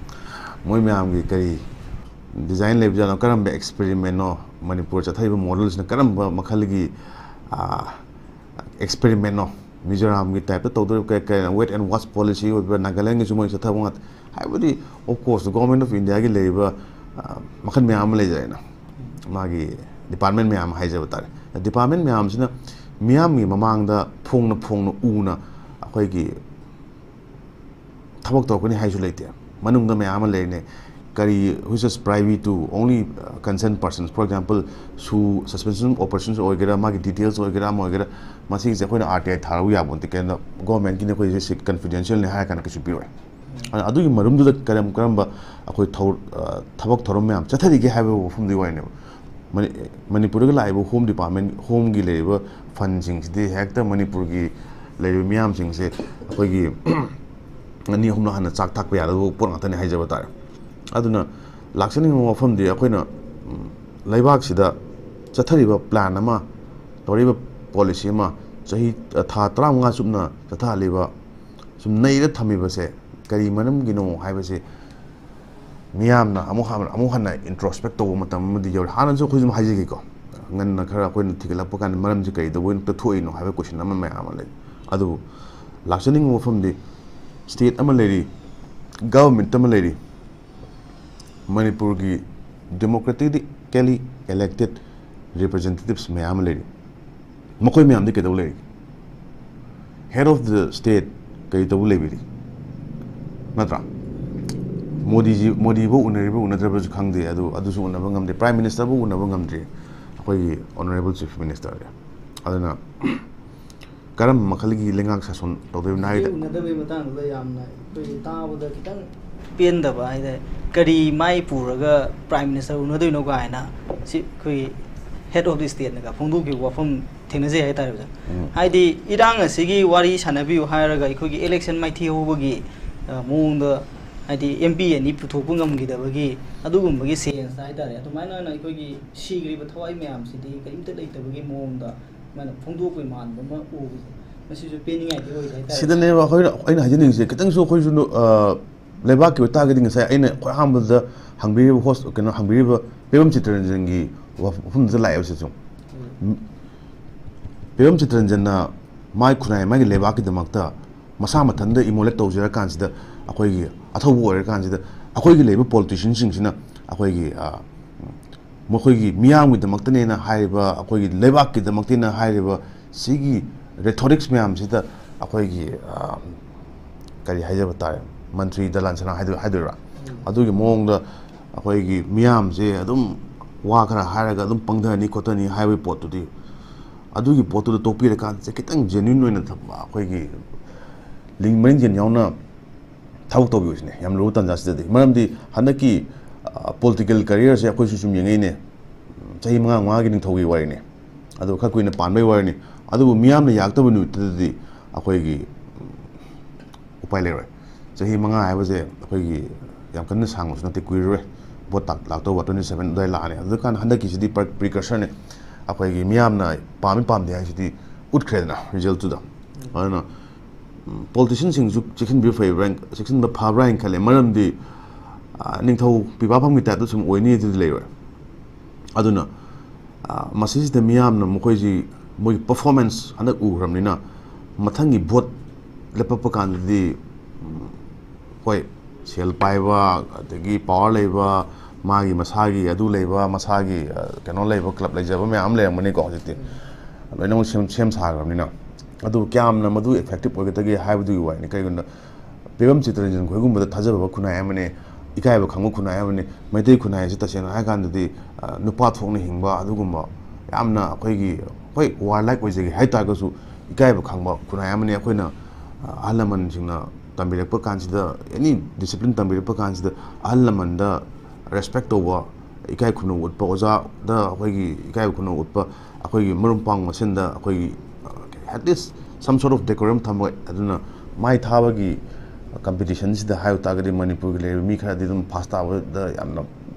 ꯃꯣꯏ ꯃꯌꯥꯝꯒꯤ ꯀꯔꯤ ꯗꯤꯖꯥꯏꯟ ꯂꯩꯕꯖꯥꯠꯅꯣ, ꯀꯔꯝꯕ ꯑꯦꯛꯁꯄꯦꯔꯤꯃꯦꯟꯅꯣ, ꯃꯅꯤꯄꯨꯔ ꯆꯠꯊꯔꯤꯕ ꯃꯣꯗꯦꯜꯁꯤꯅ ꯀꯔꯝꯕ ꯃꯈꯜꯒꯤ, ꯑ, ꯑꯦꯛꯁꯄꯦꯔꯤꯃꯦꯟꯅꯣ, ꯃꯤꯖꯣꯔꯥꯝꯒꯤ ꯇꯥꯏꯞꯇ ꯇꯧꯗꯣꯔꯤꯕ, ꯀꯩ, ꯀꯩ, wait and watch policy ꯑꯣꯏꯕ꯭ꯔꯥ, ꯅꯥꯒꯥꯂꯦꯟꯒꯤꯁꯨ ꯃꯣꯏ ꯆꯠꯊꯕ ꯉꯥꯛꯇ ꯍꯥꯏꯕꯗꯤ, of course, Government of Indiaꯒꯤ ꯂꯩꯔꯤꯕ, ꯑ, ꯃꯈꯜ ꯃꯌꯥꯝ ꯑꯃ ꯂꯩꯖꯔꯦꯅ, ꯃꯥꯒꯤ ꯗꯤꯄꯥꯔꯠꯃꯦꯟ ꯃꯌꯥꯝ ꯑꯃ ꯍꯥꯏꯖꯕ ꯇꯥꯔꯦ꯫ ꯗꯤꯄꯥꯔꯠꯃꯦꯟ ꯃꯌꯥꯝꯁꯤꯅ ꯃꯤꯌꯥꯝꯒꯤ ꯃꯃꯥꯡꯗ ꯐꯣꯡꯅ ꯐꯣꯡꯅ ꯎꯅ ꯑꯩꯈꯣꯏꯒꯤ ꯊꯕꯛ ꯇꯧꯔꯛꯀꯅꯤ ꯍꯥꯏꯁꯨ ꯂꯩꯇꯦ꯫ ꯃꯅꯨꯡꯗ ꯃꯌꯥꯝ ꯑꯃ ꯂꯩꯔꯤꯅꯦ, ꯀꯔꯤ, which is privy to only, uh, concerned persons, for example, ꯁꯨ, suspension of operations ꯑꯣꯏꯒꯦꯔꯥ, ꯃꯥꯒꯤ ꯗꯤꯇꯦꯜꯁ ꯑꯣꯏꯒꯦꯔꯥ, ꯑꯃ ꯑꯣꯏꯒꯦꯔꯥ, ꯃꯁꯤꯒꯤꯁꯦ ꯑꯩꯈꯣꯏꯅ ꯑꯥꯔ ꯇꯤ ꯑꯥꯏ ꯊꯥꯔꯨ ꯌꯥꯕ ꯅꯠꯇꯦ꯫ ꯀꯩꯅꯣ, ꯒꯣꯔꯃꯦꯟꯒꯤꯅꯤ, ꯑꯩꯈꯣꯏꯁꯦ ꯁꯤ ꯀꯟꯐꯤꯗꯦꯟꯁꯤꯌꯦꯜꯅꯤ ꯍꯥꯏꯔ ꯀꯥꯟꯗ ꯀꯩꯁꯨ ꯄꯤꯔꯣꯏ꯫ ꯑꯗꯨꯅ ꯑꯗꯨꯒꯤ ꯃꯔꯨꯝꯗꯨꯗ ꯀꯔꯝ ꯀꯔꯝꯕ ꯑꯩꯈꯣꯏ ꯊꯧ-, ꯑ, ꯊꯕꯛ ꯊꯧꯔꯝ ꯃꯌꯥꯝ ꯆꯠꯊꯔꯤꯒꯦ ꯍꯥꯏꯕ ꯋꯥꯐꯝꯗꯨꯒꯤ ꯋꯥꯔꯤꯅꯦꯕ꯫ ꯃꯅꯤ-, ꯃꯅꯤꯄꯨꯔꯗꯒꯤ ꯂꯥꯛꯏꯕ ꯍꯣꯝ ꯗꯤꯄꯥꯔꯠꯃꯦꯟ, ꯍꯣꯝꯒꯤ ꯂꯩꯔꯤꯕ ꯐꯟꯁꯤꯡꯁꯤꯗꯤ ꯍꯦꯛꯇ ꯃꯅꯤꯄꯨꯔꯒꯤ ꯂꯩꯔꯤꯕ ꯃꯤꯌꯥꯝꯁꯤꯡꯁꯦ ꯑꯩꯈꯣꯏꯒꯤ ꯑꯅꯤ ꯑꯍꯨꯝꯂꯛ ꯍꯟꯅ ꯆꯥꯛ ꯊꯥꯛꯄ ꯌꯥꯗꯕ ꯄꯣꯠ ꯉꯥꯛꯇꯅꯤ ꯍꯥꯏꯖꯕ ꯇꯥꯔꯦ꯫ ꯑꯗꯨꯅ ꯂꯥꯛꯆꯅꯤꯡꯕ ꯋꯥꯐꯝꯗꯤ ꯑꯩꯈꯣꯏꯅ, ꯎꯝ, ꯂꯩꯕꯥꯛꯁꯤꯗ ꯆꯠꯊꯔꯤꯕ ꯄ꯭ꯂꯥꯟ ꯑꯃ, ꯇꯧꯔꯤꯕ ꯄꯣꯂꯤꯁꯤ ꯑꯃ, ꯆꯍꯤ, ꯊꯥ ꯇꯔꯥꯃꯉꯥ ꯆꯨꯞꯅ ꯆꯠꯊꯍꯜꯂꯤꯕ, ꯁꯨꯝ ꯅꯩꯔ ꯊꯝꯃꯤꯕꯁꯦ ꯀꯔꯤ ꯃꯔꯝꯒꯤꯅꯣ ꯍꯥꯏꯕꯁꯦ ꯃꯤꯌꯥꯝꯅ ꯑꯃꯨꯛ ꯍꯟꯅ, ꯑꯃꯨꯛ ꯍꯟꯅ introspect ꯇꯧꯕ ꯃꯇꯝ ꯑꯃꯗꯤ ꯌꯧꯔꯦ꯫ ꯍꯥꯟꯅꯁꯨ ꯑꯩꯈꯣꯏ ꯁꯨꯝ ꯍꯥꯏꯖꯒꯦꯀꯣ, ꯉꯟꯅ ꯈꯔ ꯑꯩꯈꯣꯏꯅ ꯊꯤꯒꯠꯂꯛꯄ ꯀꯥꯟꯗ ꯃꯔꯝꯁꯤ ꯀꯩꯗꯧꯕꯩꯅ ꯊꯣꯛꯏꯅꯣ ꯍꯥꯏꯕ ꯀꯣꯏꯁꯟ ꯑꯃ ꯃꯌꯥꯝ ꯑꯃ ꯂꯩ꯫ ꯑꯗꯨꯕꯨ ꯂꯥꯛꯆꯅꯤꯡꯕ ꯋꯥꯐꯝꯗꯤ, ꯁ꯭ꯇꯦꯠ ꯑꯃ ꯂꯩꯔꯤ, ꯒꯚꯔꯟꯃꯦꯟꯠ ꯑꯃ ꯂꯩꯔꯤ, ꯃꯅꯤꯄꯨꯔꯒꯤ democratically elected representatives ꯃꯌꯥꯝ ꯑꯃ ꯂꯩꯔꯤ꯫ ꯃꯈꯣꯏ ꯃꯌꯥꯝꯗꯤ ꯀꯩꯗꯧ ꯂꯩꯔꯤꯒꯦ? Head of the state ꯀꯩ ꯇꯧꯕ ꯂꯩꯕꯤꯔꯤ? ꯅꯠꯇ꯭ꯔꯥ? ꯃꯣꯗꯤꯖꯤ, ꯃꯣꯗꯤꯕꯨ ꯎꯅꯔꯤꯕ ꯎꯅꯗ꯭ꯔꯕꯁꯨ ꯈꯪꯗꯦ, ꯑꯗꯨ, ꯑꯗꯨꯁꯨ ꯎꯅꯕ ꯉꯝꯗꯦ, ꯄ꯭ꯔꯥꯏꯝ ꯃꯤꯅꯤꯁꯇꯔꯕꯨ ꯎꯅꯕ ꯉꯝꯗ꯭ꯔꯤ ꯑꯩꯈꯣꯏꯒꯤ ꯑꯣꯅꯔꯦꯕꯜ ꯆꯤꯐ ꯃꯤꯅꯤꯁꯇꯔꯁꯦ꯫ ꯑꯗꯨꯅ ꯀꯔꯝꯕ ꯃꯈꯜꯒꯤ ꯂꯩꯉꯥꯛ ꯁꯥꯁꯣꯟ ꯇꯧꯗꯣꯏꯕꯅꯣ ꯍꯥꯏꯗ? ꯎꯅꯗꯕꯒꯤ ꯃꯇꯥꯡꯗꯨꯗ ꯌꯥꯝꯅ ꯑꯩꯈꯣꯏ ꯇꯥꯕꯗ ꯈꯤꯇꯪ ꯄꯦꯟꯗꯕ ꯍꯥꯏꯇꯥꯔꯦ꯫ ꯀꯔꯤ ꯃꯥꯏ ꯄꯨꯔꯒ ꯄ꯭ꯔꯥꯏꯝ ꯃꯤꯅꯤꯁꯇꯔ ꯎꯅꯗꯣꯏꯅꯣ ꯀꯥꯏꯅ ꯁꯤ ꯑꯩꯈꯣꯏꯒꯤ head of the stateꯅꯒ ꯐꯣꯡꯗꯣꯛꯈꯤꯕ ꯋꯥꯐꯝ ꯊꯦꯡꯅꯖꯩ ꯍꯥꯏꯇꯥꯔꯦ ꯑꯣꯖꯥ꯫ ꯎꯝ꯫ ꯍꯥꯏꯗꯤ ꯏꯔꯥꯡ ꯑꯁꯤꯒꯤ ꯋꯥꯔꯤ ꯁꯥꯟꯅꯕꯤꯌꯨ ꯍꯥꯏꯔꯒ ꯑꯩꯈꯣꯏꯒꯤ election ꯃꯥꯏꯊꯤ ꯍꯧꯕꯒꯤ, ꯑ, ꯃꯑꯣꯡꯗ ꯍꯥꯏꯗꯤ ꯑꯦꯝ ꯄꯤ ꯑꯅꯤ ꯄꯨꯊꯣꯛꯄ ꯉꯝꯈꯤꯗꯕꯒꯤ ꯑꯗꯨꯒꯨꯝꯕꯒꯤ senseꯇ ꯍꯥꯏꯇꯥꯔꯦ꯫ ꯑꯗꯨꯃꯥꯏꯅ ꯑꯣꯏꯅ ꯑꯩꯈꯣꯏꯒꯤ ꯁꯤꯈ꯭ꯔꯤꯕ ꯊꯋꯥꯏ ꯃꯌꯥꯝꯁꯤꯗꯤ ꯀꯔꯤꯝꯇ ꯂꯩꯇꯕꯒꯤ ꯃꯑꯣꯡꯗ ꯑꯗꯨꯃꯥꯏꯅ ꯐꯣꯡꯗꯣꯛꯄꯩ ꯃꯥꯟꯕ ꯑꯃ ꯎꯕꯁꯦ, ꯃꯁꯤꯁꯨ ꯄꯦꯟꯅꯤꯡꯉꯥꯏꯗꯤ ꯑꯣꯏꯗꯦ ꯍꯥꯏꯇꯥꯔꯦ꯫ ꯁꯤꯗꯅꯦꯕ ꯑꯩꯈꯣꯏꯅ, ꯑꯩꯅ ꯍꯥꯏꯖꯅꯤꯡꯉꯤꯁꯦ, ꯈꯤꯇꯪꯁꯨ ꯑꯩꯈꯣꯏꯁꯨ, ꯑ, ꯂꯩꯕꯥꯛꯀꯤ ꯑꯣꯏꯇꯥꯔꯒꯗꯤ ꯉꯁꯥꯏ ꯑꯩꯅ ꯈ꯭ꯋꯥꯏ ꯑꯍꯥꯟꯕꯗ ꯍꯪꯕꯤꯔꯤꯕ host, ꯀꯩꯅꯣ, ꯍꯪꯕꯤꯔꯤꯕ ꯄꯦꯕꯝ ꯆꯤꯇꯔꯟꯖꯟꯒꯤ ꯋꯥꯐꯝꯗꯨꯗ ꯂꯥꯛꯑꯦꯕ ꯁꯤꯁꯨ꯫ ꯎꯝ꯫ ꯄꯦꯕꯝ ꯆꯤꯇꯔꯟꯖꯟꯅ ꯃꯥꯏ ꯈꯨꯟꯅꯥꯏ, ꯃꯥꯒꯤ ꯂꯩꯕꯥꯛꯀꯤꯗꯃꯛꯇ ꯃꯁꯥ ꯃꯊꯟꯇ immolate ꯇꯧꯖꯔꯀꯥꯟꯁꯤꯗ, ꯑꯩꯈꯣꯏꯒꯤ ꯑꯊꯧꯕ ꯑꯣꯏꯔꯀꯥꯟꯁꯤꯗ, ꯑꯩꯈꯣꯏꯒꯤ ꯂꯩꯔꯤꯕ politicianꯁꯤꯡꯁꯤꯅ ꯑꯩꯈꯣꯏꯒꯤ, ꯑ, ꯃꯈꯣꯏꯒꯤ ꯃꯤꯌꯥꯝꯒꯤꯗꯃꯛꯇꯅꯦꯅ ꯍꯥꯏꯔꯤꯕ, ꯑꯩꯈꯣꯏꯒꯤ ꯂꯩꯕꯥꯛꯀꯤꯗꯃꯛꯇꯅꯦꯅ ꯍꯥꯏꯔꯤꯕ ꯁꯤꯒꯤ rhetorics ꯃꯌꯥꯝꯁꯤꯗ ꯑꯩꯈꯣꯏꯒꯤ, ꯑ, ꯀꯔꯤ ꯍꯥꯏꯖꯕ ꯇꯥꯔꯦ, ꯃꯟꯇ꯭ꯔꯤ ꯗꯂꯥꯟ ꯁꯅꯥ ꯍꯥꯏꯗꯣꯏ-, ꯍꯥꯏꯗꯣꯏꯔꯥ? ꯎꯝ꯫ ꯑꯗꯨꯒꯤ ꯃꯑꯣꯡꯗ ꯑꯩꯈꯣꯏꯒꯤ ꯃꯤꯌꯥꯝꯁꯦ ꯑꯗꯨꯝ ꯋꯥ ꯈꯔ ꯍꯥꯏꯔꯒ ꯑꯗꯨꯝ ꯄꯪꯊꯅꯤ ꯈꯣꯠꯊꯅꯤ ꯍꯥꯏꯕꯒꯤ ꯄꯣꯠꯇꯨꯗꯤ, ꯑꯗꯨꯒꯤ ꯄꯣꯠꯇꯨꯗ ꯇꯣꯛꯄꯤꯔꯀꯥꯟꯁꯦ ꯈꯤꯇꯪ genuine ꯑꯣꯏꯅ ꯊꯝꯕ, ꯑꯩꯈꯣꯏꯒꯤ ꯂꯤꯡ ꯃꯔꯤꯡꯖꯦꯜ ꯌꯥꯎꯅ ꯊꯕꯛ ꯇꯧꯕꯤꯕꯁꯤꯅꯦ ꯌꯥꯝ ꯂꯨꯕ ꯇꯥꯟꯖꯥꯁꯤꯗꯗꯤ꯫ ꯃꯔꯝꯗꯤ ꯍꯟꯗꯛꯀꯤ, ꯑ, political careerꯁꯦ ꯑꯩꯈꯣꯏꯁꯨ ꯁꯨꯝ ꯌꯦꯡꯉꯛꯏꯅꯦ, ꯆꯍꯤ ꯃꯉꯥ ꯃꯉꯥꯒꯤ ꯅꯤꯡꯊꯧꯒꯤ ꯋꯥꯔꯤꯅꯤ, ꯑꯗꯨ ꯈꯔ ꯀꯨꯏꯅ ꯄꯥꯟꯕꯒꯤ ꯋꯥꯔꯤꯅꯤ꯫ ꯑꯗꯨꯕꯨ ꯃꯤꯌꯥꯝꯅ ꯌꯥꯔꯛꯇꯕ ꯅꯨꯃꯤꯠꯇꯨꯗꯗꯤ ꯑꯩꯈꯣꯏꯒꯤ, ꯎꯝ, ꯎꯄꯥꯏ ꯂꯩꯔꯣꯏ꯫ ꯆꯍꯤ ꯃꯉꯥ ꯍꯥꯏꯕꯁꯦ ꯑꯩꯈꯣꯏꯒꯤ ꯌꯥꯝ ꯀꯟꯅ ꯁꯥꯡꯕꯁꯨ ꯅꯠꯇꯦ, ꯀꯨꯏꯔꯔꯣꯏ꯫ ꯚꯣꯠ ꯂꯥꯛ-, ꯂꯥꯛꯇꯧꯕ twenty seven ꯑꯗꯨꯋꯥꯏ ꯂꯥꯛꯑꯅꯤ꯫ ꯑꯗꯨꯀꯥꯟꯗ ꯍꯟꯗꯛꯀꯤꯁꯤꯗꯤ pre-, precursorꯅꯦ꯫ ꯑꯩꯈꯣꯏꯒꯤ ꯃꯤꯌꯥꯝꯅ ꯄꯥꯝꯃꯤ ꯄꯥꯝꯗꯦ ꯍꯥꯏꯁꯤꯗꯤ ꯎꯠꯈ꯭ꯔꯦꯗꯅ resultꯇꯨꯗ꯫ ꯑꯗꯨꯅ, ꯎꯝ, politicianꯁꯤꯡꯁꯨ ꯆꯦꯛꯁꯤꯟꯕꯤꯕ ꯐꯩꯕ꯭ꯔꯥ ꯍꯥꯏꯅ, ꯆꯦꯛꯁꯤꯟꯕ ꯐꯕ꯭ꯔꯥ ꯍꯥꯏꯅ ꯈꯜꯂꯦ꯫ ꯃꯔꯝꯗꯤ, ꯑ, ꯅꯤꯡꯊꯧ ꯄꯤꯕꯥꯐꯝꯒꯤ typeꯇ ꯁꯨꯝ ꯑꯣꯏꯅꯤ ꯑꯗꯨꯗꯤ ꯂꯩꯔꯣꯏ꯫ ꯑꯗꯨꯅ ꯑ, ꯃꯁꯤꯁꯤꯗ ꯃꯤꯌꯥꯝꯅ ꯃꯈꯣꯏꯁꯤ, ꯃꯣꯏꯒꯤ performance ꯍꯟꯗꯛ ꯎꯈ꯭ꯔꯕꯅꯤꯅ, ꯃꯊꯪꯒꯤ vote ꯂꯦꯞꯄꯛꯄ ꯀꯥꯟꯗꯗꯤ, ꯎꯝ, ꯍꯣꯏ, ꯁꯦꯜ ꯄꯥꯏꯕ, ꯑꯗꯒꯤ power ꯂꯩꯕ, ꯃꯥꯒꯤ ꯃꯁꯥꯒꯤ ꯑꯗꯨ ꯂꯩꯕ, ꯃꯁꯥꯒꯤ, ꯑ, ꯀꯩꯅꯣ ꯂꯩꯕ, club ꯂꯩꯖꯕ ꯃꯌꯥꯝ ꯑꯃ ꯂꯩꯔꯝꯒꯅꯤꯀꯣ꯫ ꯍꯧꯖꯤꯛꯇꯤ ꯂꯣꯏꯅꯃꯛ ꯁꯦꯝ, ꯁꯦꯝ ꯁꯥꯈ꯭ꯔꯕꯅꯤꯅ꯫ ꯑꯗꯨ ꯀꯌꯥꯝꯅ ꯃꯗꯨ effective ꯑꯣꯏꯒꯗꯒꯦ ꯍꯥꯏꯕꯗꯨꯒꯤ ꯋꯥꯔꯤꯅꯤ꯫ ꯀꯩꯒꯤꯅꯣꯗ, ꯄꯦꯕꯝ ꯆꯤꯇꯔꯟꯖꯟ ꯈꯣꯏꯒꯨꯝꯕꯗ ꯊꯥꯖꯕ ꯈꯨꯟꯅꯥꯏ ꯑꯃꯅꯤ, ꯏꯀꯥꯏꯕ ꯈꯪꯕ ꯈꯨꯟꯅꯥꯏ ꯑꯃꯅꯤ꯫ ꯃꯩꯇꯩ ꯈꯨꯟꯅꯥꯏ ꯑꯁꯤ ꯇꯁꯦꯡꯅ ꯍꯥꯏꯔ ꯀꯥꯟꯗꯗꯤ, ꯑ, ꯅꯨꯄꯥ ꯊꯣꯛꯅ ꯍꯤꯡꯕ ꯑꯗꯨꯒꯨꯝꯕ ꯌꯥꯝꯅ ꯑꯩꯈꯣꯏꯒꯤ, ꯍꯣꯏ, warlike ꯑꯣꯏꯖꯒꯦ ꯍꯥꯏ ꯇꯥꯔꯒꯁꯨ, ꯏꯀꯥꯏꯕ ꯈꯪꯕ ꯈꯨꯟꯅꯥꯏ ꯑꯃꯅꯤ꯫ ꯑꯩꯈꯣꯏꯅ, ꯑ, ꯑꯍꯜ ꯂꯃꯟꯁꯤꯡꯅ ꯇꯝꯕꯤꯔꯛꯄ ꯀꯥꯟꯁꯤꯗ, any discipline ꯇꯝꯕꯤꯔꯛꯄ ꯀꯥꯟꯁꯤꯗ, ꯑꯍꯜ ꯂꯃꯟꯗ respect ꯇꯧꯕ, ꯏꯀꯥꯏ ꯈꯨꯝꯅꯧ ꯎꯠꯄ, ꯑꯣꯖꯥꯗ ꯑꯩꯈꯣꯏꯒꯤ ꯏꯀꯥꯏ ꯈꯨꯝꯅꯧ ꯎꯠꯄ, ꯑꯩꯈꯣꯏꯒꯤ ꯃꯔꯨꯞ ꯃꯄꯥꯡ ꯃꯁꯦꯟꯗ ꯑꯩꯈꯣꯏꯒꯤ, ꯑ, at least some sort of decorum ꯊꯝꯕ꯫ ꯑꯗꯨꯅ ꯃꯥꯏ ꯊꯥꯕꯒꯤ competition ꯁꯤꯗ ꯍꯥꯏꯕ ꯇꯥꯔꯒꯗꯤ, ꯃꯅꯤꯄꯨꯔꯒꯤ ꯂꯩꯔꯤꯕ ꯃꯤ ꯈꯔꯗꯤ ꯑꯗꯨꯝ first ꯇꯥꯕꯗ ꯌꯥꯝꯅ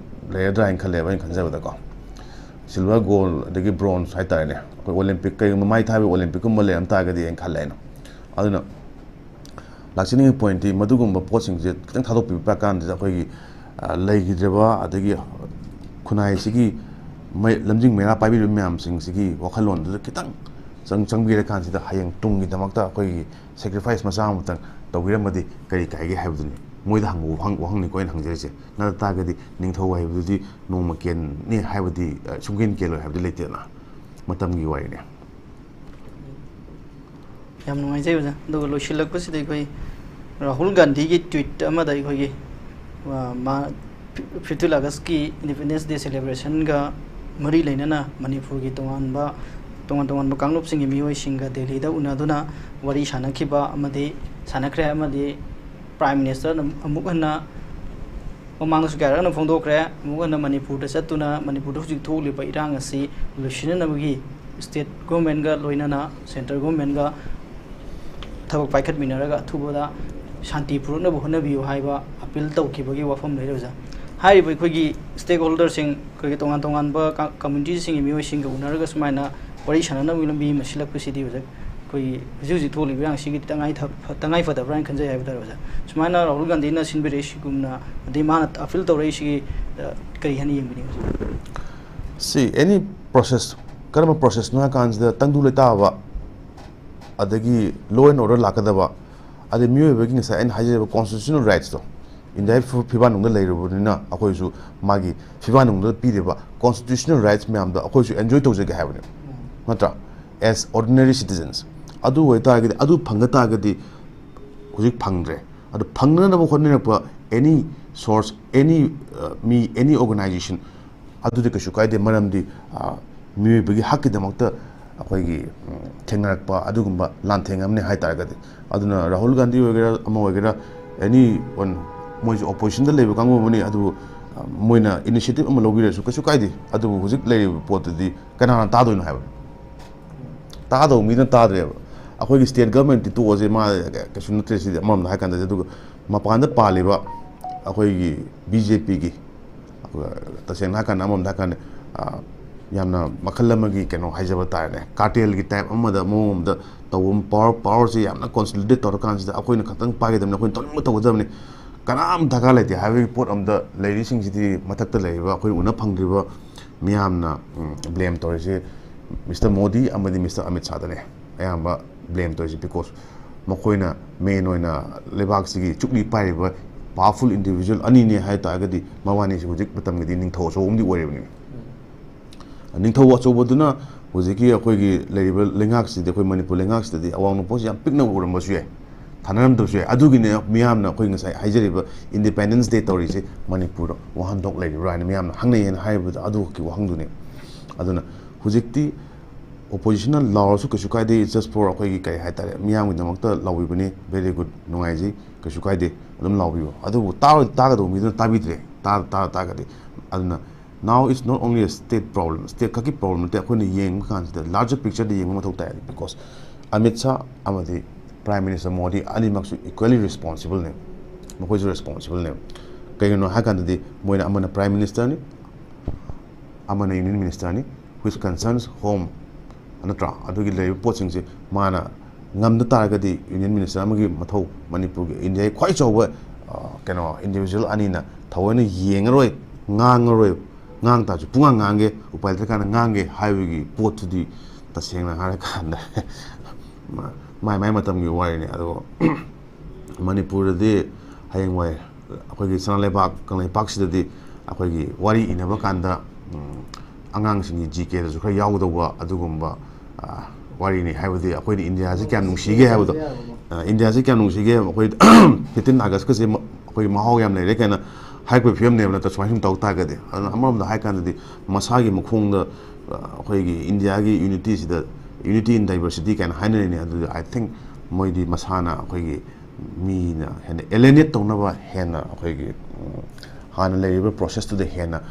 ꯂꯩꯔꯗ꯭ꯔꯥ ꯍꯥꯏꯅ ꯈꯜꯂꯦꯕ, ꯑꯩꯅ ꯈꯟꯖꯕꯗꯀꯣ꯫ Silver, gold, ꯑꯗꯒꯤ bronze ꯍꯥꯏꯇꯥꯔꯦꯅꯦ, ꯑꯩꯈꯣꯏ Olympic, ꯀꯩꯒꯨꯝꯕ ꯃꯥꯏ ꯊꯥꯕꯒꯤ Olympic ꯀꯨꯝꯕ ꯂꯩꯔꯝ ꯇꯥꯔꯒꯗꯤ ꯑꯩꯅ ꯈꯜꯂꯦ ꯑꯩꯅ꯫ ꯑꯗꯨꯅ ꯂꯥꯛꯆꯅꯤꯡꯉꯤ point ꯇꯤ ꯃꯗꯨꯒꯨꯝꯕ ꯄꯣꯠꯁꯤꯡꯁꯦ ꯈꯤꯇꯪ ꯊꯥꯗꯣꯛꯄꯤꯕ ꯀꯥꯟꯗ, ꯑꯩꯈꯣꯏꯒꯤ, ꯑ, ꯂꯩꯈꯤꯗ꯭ꯔꯕ, ꯑꯗꯒꯤ ꯈꯨꯟꯅꯥꯏꯁꯤꯒꯤ ꯃꯩ-, ꯂꯝꯖꯤꯡ ꯃꯩꯔꯥ ꯄꯥꯏꯕꯤꯔꯤꯕ ꯃꯌꯥꯝꯁꯤꯡꯁꯤꯒꯤ ꯋꯥꯈꯜꯂꯣꯟꯗꯨꯗ ꯈꯤꯇꯪ ꯆꯪ-, ꯆꯪꯕꯤꯔꯀꯥꯟꯁꯤꯗ, ꯍꯌꯦꯡ ꯇꯨꯡꯒꯤꯗꯃꯛꯇ ꯑꯩꯈꯣꯏꯒꯤ sacrifice ꯃꯆꯥ ꯑꯃꯇꯪ ꯇꯧꯕꯤꯔꯝꯃꯗꯤ ꯀꯔꯤ ꯀꯥꯏꯒꯦ ꯍꯥꯏꯕꯗꯨꯅꯤ꯫ ꯃꯣꯏꯗ ꯍꯪꯕ ꯋꯥꯍꯪ, ꯋꯥꯍꯪꯅꯤꯀꯣ ꯑꯩꯅ ꯍꯪꯖꯔꯤꯁꯦ꯫ ꯅꯠꯇ ꯇꯥꯔꯒꯗꯤ ꯅꯤꯡꯊꯧ ꯍꯥꯏꯕꯗꯨꯗꯤ ꯅꯣꯡꯃ ꯀꯦꯟꯅꯤ ꯍꯥꯏꯕꯗꯤ, ꯑ, ꯁꯨꯡꯀꯦꯟ ꯀꯦꯜꯂꯣꯏ ꯍꯥꯏꯕꯗꯤ ꯂꯩꯇꯦꯗꯅ꯫ ꯃꯇꯝꯒꯤ ꯋꯥꯔꯤꯅꯤ꯫ ꯌꯥꯝ ꯅꯨꯡꯉꯥꯏꯖꯩ ꯑꯣꯖꯥ꯫ ꯑꯗꯨꯒ ꯂꯣꯏꯁꯤꯜꯂꯛꯄꯁꯤꯗ ꯑꯩꯈꯣꯏ ꯔꯥꯍꯨꯜ ꯒꯥꯟꯙꯤꯒꯤ tweet ꯑꯃꯗ ꯑꯩꯈꯣꯏꯒꯤ, ꯑ, ꯃꯥ fifteen August ꯀꯤ Independence Day celebration ꯒ ꯃꯔꯤ ꯂꯩꯅꯅ ꯃꯅꯤꯄꯨꯔꯒꯤ ꯇꯣꯉꯥꯟꯕ, ꯇꯣꯉꯥꯟ ꯇꯣꯉꯥꯟꯕ ꯀꯥꯡꯂꯨꯞꯁꯤꯡꯒꯤ ꯃꯤꯑꯣꯏꯁꯤꯡꯒ ꯗꯦꯜꯂꯤꯗ ꯎꯅꯗꯨꯅ ꯋꯥꯔꯤ ꯁꯥꯟꯅꯈꯤꯕ ꯑꯃꯗꯤ ꯁꯥꯟꯅꯈ꯭ꯔꯦ, ꯑꯃꯗꯤ Prime Minister ꯅ ꯑꯃꯨꯛ ꯍꯟꯅ ꯃꯃꯥꯡꯗꯁꯨ ꯀꯌꯥꯔꯛ ꯍꯟꯅ ꯐꯣꯡꯗꯣꯛꯈ꯭ꯔꯦ, ꯑꯃꯨꯛ ꯍꯟꯅ ꯃꯅꯤꯄꯨꯔꯗ ꯆꯠꯇꯨꯅ ꯃꯅꯤꯄꯨꯔꯗ ꯍꯧꯖꯤꯛ ꯊꯣꯛꯂꯤꯕ ꯏꯔꯥꯡ ꯑꯁꯤ ꯂꯣꯏꯁꯤꯟꯅꯅꯕꯒꯤ state government ꯀ ꯂꯣꯏꯅꯅ central government ꯀ ꯊꯕꯛ ꯄꯥꯏꯈꯠꯃꯤꯟꯅꯔꯒ ꯑꯊꯨꯕꯗ ꯁꯥꯟꯇꯤ ꯄꯨꯔꯛꯅꯕ ꯍꯣꯠꯅꯕꯤꯌꯨ ꯍꯥꯏꯕ appeal ꯇꯧꯈꯤꯕꯒꯤ ꯋꯥꯐꯝ ꯂꯩꯔꯦ ꯑꯣꯖꯥ꯫ ꯍꯥꯏꯔꯤꯕ ꯑꯩꯈꯣꯏꯒꯤ stakeholder ꯁꯤꯡ, ꯑꯩꯈꯣꯏꯒꯤ ꯇꯣꯉꯥꯟ ꯇꯣꯉꯥꯟꯕ ꯀ-, community ꯁꯤꯡꯒꯤ ꯃꯤꯑꯣꯏꯁꯤꯡꯒ ꯎꯅꯔꯒ ꯁꯨꯃꯥꯏꯅ ꯋꯥꯔꯤ ꯁꯥꯟꯅꯅꯕꯒꯤ ꯂꯝꯕꯤ ꯑꯃ ꯁꯤꯜꯂꯛꯄꯁꯤꯗꯤ ꯑꯣꯖꯥ, ꯑꯩꯈꯣꯏꯒꯤ ꯍꯧꯖꯤꯛ ꯍꯧꯖꯤꯛ ꯊꯣꯛꯂꯤꯕ ꯏꯔꯥꯡꯁꯤꯒꯤ ꯇꯉꯥꯏ ꯊ-, ꯇꯉꯥꯏ ꯐꯗꯕ꯭ꯔꯥ ꯍꯥꯏꯅ ꯈꯟꯖꯩ ꯍꯥꯏꯕ ꯇꯥꯔꯦ ꯑꯣꯖꯥ꯫ ꯁꯨꯃꯥꯏꯅ ꯔꯥꯍꯨꯜ ꯒꯥꯟꯙꯤꯅ ꯁꯤꯟꯕꯤꯔꯛꯏꯁꯤꯒꯨꯝꯅ, ꯑꯗꯩ ꯃꯥꯅ appeal ꯇꯧꯔꯛꯏꯁꯤꯒꯤ, ꯑ, ꯀꯔꯤ ꯍꯥꯏꯅ ꯌꯦꯡꯕꯤꯅꯤꯡꯉꯤ ꯑꯣꯖꯥ? See, any ꯄ꯭ꯔꯣꯁꯦꯁ, ꯀꯔꯝꯕ ꯄ꯭ꯔꯣꯁꯦꯁꯅꯣ ꯍꯥꯏ ꯀꯥꯟꯁꯤꯗ ꯇꯪꯗꯨ ꯂꯩꯇꯥꯕ, ꯑꯗꯒꯤ law and order ꯂꯥꯛꯀꯗꯕ, ꯑꯗꯩ ꯃꯤꯑꯣꯏꯕꯒꯤ ꯉꯁꯥꯏ ꯑꯩꯅ ꯍꯥꯏꯖꯔꯤꯕ constitutional rights ꯇꯣ, ꯏꯟꯗꯤꯌꯥꯒꯤ ꯐꯤ-, ꯐꯤꯕꯥꯛꯅꯨꯡꯗ ꯂꯩꯔꯨꯕꯅꯤꯅ ꯑꯩꯈꯣꯏꯁꯨ ꯃꯥꯒꯤ ꯐꯤꯕꯥꯛꯅꯨꯡꯗ ꯄꯤꯔꯤꯕ constitutional rights ꯃꯌꯥꯝꯗꯣ ꯑꯩꯈꯣꯏꯁꯨ enjoy ꯇꯧꯖꯒꯦ ꯍꯥꯏꯕꯅꯦ, ꯅꯠꯇ꯭ꯔꯥ? As ordinary citizens꯫ ꯑꯗꯨ ꯑꯣꯏꯇꯥꯔꯒꯗꯤ, ꯑꯗꯨ ꯐꯪꯒ ꯇꯥꯔꯒꯗꯤ, ꯍꯧꯖꯤꯛ ꯐꯪꯗ꯭ꯔꯦ꯫ ꯑꯗꯨ ꯐꯪꯅꯅꯕ ꯍꯣꯠꯅꯔꯛꯄ any source, any, ꯑ, ꯃꯤ, any organization, ꯑꯗꯨꯗꯤ ꯀꯩꯁꯨ ꯀꯥꯏꯗꯦ꯫ ꯃꯔꯝꯗꯤ, ꯑ, ꯃꯤꯑꯣꯏꯕꯒꯤ ꯍꯛꯀꯤꯗꯃꯛꯇ ꯑꯩꯈꯣꯏꯒꯤ, ꯎꯝ, ꯊꯦꯡꯅꯔꯛꯄ ꯑꯗꯨꯒꯨꯝꯕ ꯂꯥꯟꯊꯦꯡ ꯑꯃꯅꯤ ꯍꯥꯏ ꯇꯥꯔꯒꯗꯤ꯫ ꯑꯗꯨꯅ ꯔꯥꯍꯨꯜ ꯒꯥꯟꯙꯤ ꯑꯣꯏꯒꯦꯔꯥ, ꯑꯃ ꯑꯣꯏꯒꯦꯔꯥ, any one, ꯃꯣꯏꯁꯨ opposition ꯗ ꯂꯩꯕ ꯀꯥꯡꯕꯨ ꯑꯃꯅꯤ꯫ ꯑꯗꯨꯕꯨ, ꯑ, ꯃꯣꯏꯅ initiative ꯑꯃ ꯂꯧꯕꯤꯔꯁꯨ ꯀꯩꯁꯨ ꯀꯥꯏꯗꯦ꯫ ꯑꯗꯨꯕꯨ ꯍꯧꯖꯤꯛ ꯂꯩꯔꯤꯕ ꯄꯣꯠꯇꯨꯗꯤ ꯀꯅꯥꯅ ꯇꯥꯗꯣꯏꯅꯣ ꯍꯥꯏꯕ? ꯇꯥꯗꯧ ꯃꯤꯅ ꯇꯥꯗ꯭ꯔꯦꯕ꯫ ꯑꯩꯈꯣꯏꯒꯤ state government ꯇꯤ ꯇꯣꯛꯑꯁꯦ, ꯃꯥ ꯀꯩꯁꯨ ꯅꯠꯇ꯭ꯔꯦ ꯁꯤꯗꯤ, ꯑꯃꯔꯣꯝꯗ ꯍꯥꯏ ꯀꯥꯟꯗꯗꯤ꯫ ꯑꯗꯨꯒ ꯃꯄꯥꯟꯗ ꯄꯥꯜꯂꯤꯕ ꯑꯩꯈꯣꯏꯒꯤ B J P ꯒꯤ, ꯑꯗꯨꯒ ꯇꯁꯦꯡꯅ ꯍꯥꯏ ꯀꯥꯟꯗ, ꯑꯃꯔꯣꯝꯗ ꯍꯥꯏ ꯀꯥꯟꯗ, ꯑ, ꯌꯥꯝꯅ ꯃꯈꯜ ꯑꯃꯒꯤ ꯀꯩꯅꯣ ꯍꯥꯏꯖꯕ ꯇꯥꯔꯦꯅꯦ, cartel ꯒꯤ type ꯑꯃꯗ, ꯃꯑꯣꯡ ꯑꯃꯗ ꯇꯧꯕ ꯑꯃ, power, power ꯁꯦ ꯌꯥꯝꯅ consolidate ꯇꯧꯔꯀꯥꯟꯁꯤꯗ ꯑꯩꯈꯣꯏꯅ ꯈꯛꯇꯪ ꯄꯥꯏꯒꯗꯕꯅꯤ, ꯑꯩꯈꯣꯏꯅ ꯇꯧꯅꯤꯡꯕ ꯇꯧꯒꯗꯕꯅꯤ, ꯀꯅꯥꯝ ꯗꯔꯀꯥꯔ ꯂꯩꯇꯦ ꯍꯥꯏꯕꯒꯤ ꯄꯣꯠ ꯑꯃꯗ ꯂꯩꯔꯤꯁꯤꯡꯁꯤꯗꯤ, ꯃꯊꯛꯇ ꯂꯩꯔꯤꯕ ꯑꯩꯈꯣꯏ ꯎꯅ ꯐꯪꯗ꯭ꯔꯤꯕ ꯃꯤꯌꯥꯝꯅ, ꯎꯝ, blame ꯇꯧꯔꯤꯁꯦ Mister Modi ꯑꯃꯗꯤ Mister ꯑꯃꯤꯠ ꯁꯥꯗꯅꯦ ꯑꯌꯥꯝꯕ blame ꯇꯧꯔꯤꯁꯦ꯫ Because ꯃꯈꯣꯏꯅ main ꯑꯣꯏꯅ ꯂꯩꯕꯥꯛꯁꯤꯒꯤ ꯆꯨꯞꯂꯤ ꯄꯥꯏꯔꯤꯕ powerful individual ꯑꯅꯤꯅꯦ ꯍꯥꯏ ꯇꯥꯔꯒꯗꯤ, ꯃꯕꯥꯅꯤꯁꯤ ꯍꯧꯖꯤꯛ ꯃꯇꯝꯒꯤꯗꯤ ꯅꯤꯡꯊꯧ ꯑꯆꯧꯕ ꯑꯃꯗꯤ ꯑꯣꯏꯔꯤꯕꯅꯤ꯫ ꯅꯤꯡꯊꯧ ꯑꯆꯧꯕꯗꯨꯅ ꯍꯧꯖꯤꯛꯀꯤ ꯑꯩꯈꯣꯏꯒꯤ ꯂꯩꯔꯤꯕ ꯂꯩꯉꯥꯛꯁꯤꯗꯤ, ꯑꯩꯈꯣꯏ ꯃꯅꯤꯄꯨꯔ ꯂꯩꯉꯥꯛꯁꯤꯗꯗꯤ ꯑꯋꯥꯡ ꯅꯣꯡꯄꯣꯛꯁꯤ ꯌꯥꯝ ꯄꯤꯛꯅ ꯎꯔꯝꯕꯁꯨ ꯌꯥꯏ, ꯊꯥꯅꯔꯝꯗꯕꯁꯨ ꯌꯥꯏ꯫ ꯑꯗꯨꯒꯤꯅꯦ ꯃꯤꯌꯥꯝꯅ ꯑꯩꯈꯣꯏ ꯉꯁꯥꯏ ꯍꯥꯏꯖꯔꯤꯕ Independence Day ꯇꯧꯔꯤꯁꯦ ꯃꯅꯤꯄꯨꯔꯗ ꯋꯥꯍꯟꯊꯣꯛ ꯂꯩꯔꯤꯕ꯭ꯔꯥ ꯍꯥꯏꯅ ꯃꯤꯌꯥꯝꯅ ꯍꯪꯅꯩ ꯍꯥꯏꯅ ꯍꯥꯏꯔꯤꯕꯗꯣ, ꯑꯗꯨꯒꯤ ꯋꯥꯍꯪꯗꯨꯅꯦ꯫ ꯑꯗꯨꯅ ꯍꯧꯖꯤꯛꯇꯤ opposition ꯅ ꯂꯥꯎꯔꯁꯨ ꯀꯩꯁꯨ ꯀꯥꯏꯗꯦ, just for ꯑꯩꯈꯣꯏꯒꯤ ꯀꯔꯤ ꯍꯥꯏꯇꯥꯔꯦ, ꯃꯤꯌꯥꯝꯒꯤꯗꯃꯛꯇ ꯂꯥꯎꯕꯤꯕꯅꯤ, very good, ꯅꯨꯡꯉꯥꯏꯖꯩ, ꯀꯩꯁꯨ ꯀꯥꯏꯗꯦ, ꯑꯗꯨꯝ ꯂꯥꯎꯕꯤꯌꯨ꯫ ꯑꯗꯨꯕꯨ ꯇꯥꯔꯣꯏ-, ꯇꯥꯒꯗꯧꯕ ꯃꯤꯗꯨꯅ ꯇꯥꯕꯤꯗ꯭ꯔꯦ, ꯇꯥ-, ꯇꯥ-, ꯇꯥꯔꯒꯗꯤ꯫ ꯑꯗꯨꯅ now it's not only a state problem, state ꯈꯛꯀꯤ problem ꯅꯠꯇꯦ, ꯑꯩꯈꯣꯏꯅ ꯌꯦꯡꯕ ꯀꯥꯟꯁꯤꯗ larger picture ꯗ ꯌꯦꯡꯕ ꯃꯊꯧ ꯇꯥꯏ꯫ Because ꯑꯃꯤꯠ ꯁꯥꯍ ꯑꯃꯗꯤ Prime Minister Modi ꯑꯅꯤꯃꯛꯁꯨ equally responsible ꯅꯦ, ꯃꯈꯣꯏꯁꯨ responsible ꯅꯦ꯫ ꯀꯩꯒꯤꯅꯣ ꯍꯥꯏ ꯀꯥꯟꯗꯗꯤ ꯃꯣꯏꯅ ꯑꯃꯅ Prime Minister ꯅꯤ, ꯑꯃꯅ Union Minister ꯅꯤ, which concerns home, ꯅꯠꯇ꯭ꯔꯥ? ꯑꯗꯨꯒꯤ ꯂꯩꯔꯤꯕ ꯄꯣꯠꯁꯤꯡꯁꯦ ꯃꯥꯅ ꯉꯝꯗ ꯇꯥꯔꯒꯗꯤ, Union Minister ꯑꯃꯒꯤ ꯃꯊꯧ, ꯃꯅꯤꯄꯨꯔꯒꯤ, ꯏꯟꯗꯤꯌꯥꯒꯤ ꯈ꯭ꯋꯥꯏ ꯆꯥꯎꯕ, ꯑ, ꯀꯩꯅꯣ, individual ꯑꯅꯤꯅ ꯊꯑꯣꯏꯅ ꯌꯦꯡꯉꯔꯣꯏ, ꯉꯥꯡꯉꯔꯣꯏ, ꯉꯥꯡ ꯇꯥꯔꯁꯨ ꯄꯨꯡꯉꯥꯡ ꯉꯥꯡꯒꯦ, ꯎꯄꯥꯏ ꯂꯩꯇ꯭ꯔꯀꯥꯟꯗ ꯉꯥꯡꯒꯦ ꯍꯥꯏꯕꯒꯤ ꯄꯣꯠꯇꯨꯗꯤ ꯇꯁꯦꯡꯅ ꯍꯥꯏꯔꯀꯥꯟꯗ ꯃꯥꯏ ꯃꯥꯏ ꯃꯇꯝꯒꯤ ꯋꯥꯔꯤꯅꯤ꯫ ꯑꯗꯨꯒ ꯃꯅꯤꯄꯨꯔꯗꯗꯤ ꯍꯌꯦꯡꯋꯥꯏ ꯑꯩꯈꯣꯏꯒꯤ ꯁꯅꯥ ꯂꯩꯕꯥꯛ ꯀꯪꯂꯩꯄꯥꯛꯁꯤꯗꯗꯤ ꯑꯩꯈꯣꯏꯒꯤ ꯋꯥꯔꯤ ꯏꯅꯕ ꯀꯥꯟꯗ, ꯎꯝ, ꯑꯉꯥꯡꯁꯤꯡꯒꯤ ꯖꯤ ꯀꯦꯗꯁꯨ ꯈꯔ ꯌꯥꯎꯒꯗꯧꯕ ꯑꯗꯨꯒꯨꯝꯕ, ꯑ, ꯋꯥꯔꯤꯅꯤ꯫ ꯍꯥꯏꯕꯗꯤ ꯑꯩꯈꯣꯏꯅ ꯏꯟꯗꯤꯌꯥꯁꯤ ꯀꯌꯥꯝ ꯅꯨꯡꯁꯤꯒꯦ ꯍꯥꯏꯕꯗꯣ, ꯑ, ꯏꯟꯗꯤꯌꯥꯁꯤ ꯀꯌꯥꯝ ꯅꯨꯡꯁꯤꯒꯦ, ꯑꯩꯈꯣꯏ fifteen Augustꯀꯁꯦ ꯃ-, ꯑꯩꯈꯣꯏꯒꯤ ꯃꯍꯥꯎ ꯌꯥꯝ ꯂꯩꯔꯦ ꯀꯥꯏꯅ ꯍꯥꯏꯔꯛꯄꯒꯤ ꯐꯤꯕꯝꯅꯦꯕ, ꯅꯠꯇ꯭ꯔꯥ? ꯁꯨꯃꯥꯏꯅ ꯁꯨꯝ ꯇꯧ ꯇꯥꯔꯒꯗꯤ꯫ ꯑꯗꯨꯅ ꯑꯃꯔꯣꯝꯗ ꯍꯥꯏ ꯀꯥꯟꯗꯗꯤ ꯃꯁꯥꯒꯤ ꯃꯈꯣꯡꯗ, ꯑ, ꯑꯩꯈꯣꯏꯒꯤ ꯏꯟꯗꯤꯌꯥꯒꯤ ꯌꯨꯅꯤꯇꯤꯁꯤꯗ, unity in diversity ꯀꯥꯏꯅ ꯍꯥꯏꯅꯔꯤꯅꯦ꯫ ꯑꯗꯨꯗꯤ I think ꯃꯣꯏꯗꯤ ꯃꯁꯥꯅ ꯑꯩꯈꯣꯏꯒꯤ ꯃꯤꯅ ꯍꯦꯟꯅ alienate ꯇꯧꯅꯕ, ꯍꯦꯟꯅ ꯑꯩꯈꯣꯏꯒꯤ, ꯎꯝ, ꯍꯥꯟꯅ ꯂꯩꯔꯤꯕ processꯇꯨꯗ ꯍꯦꯟꯅ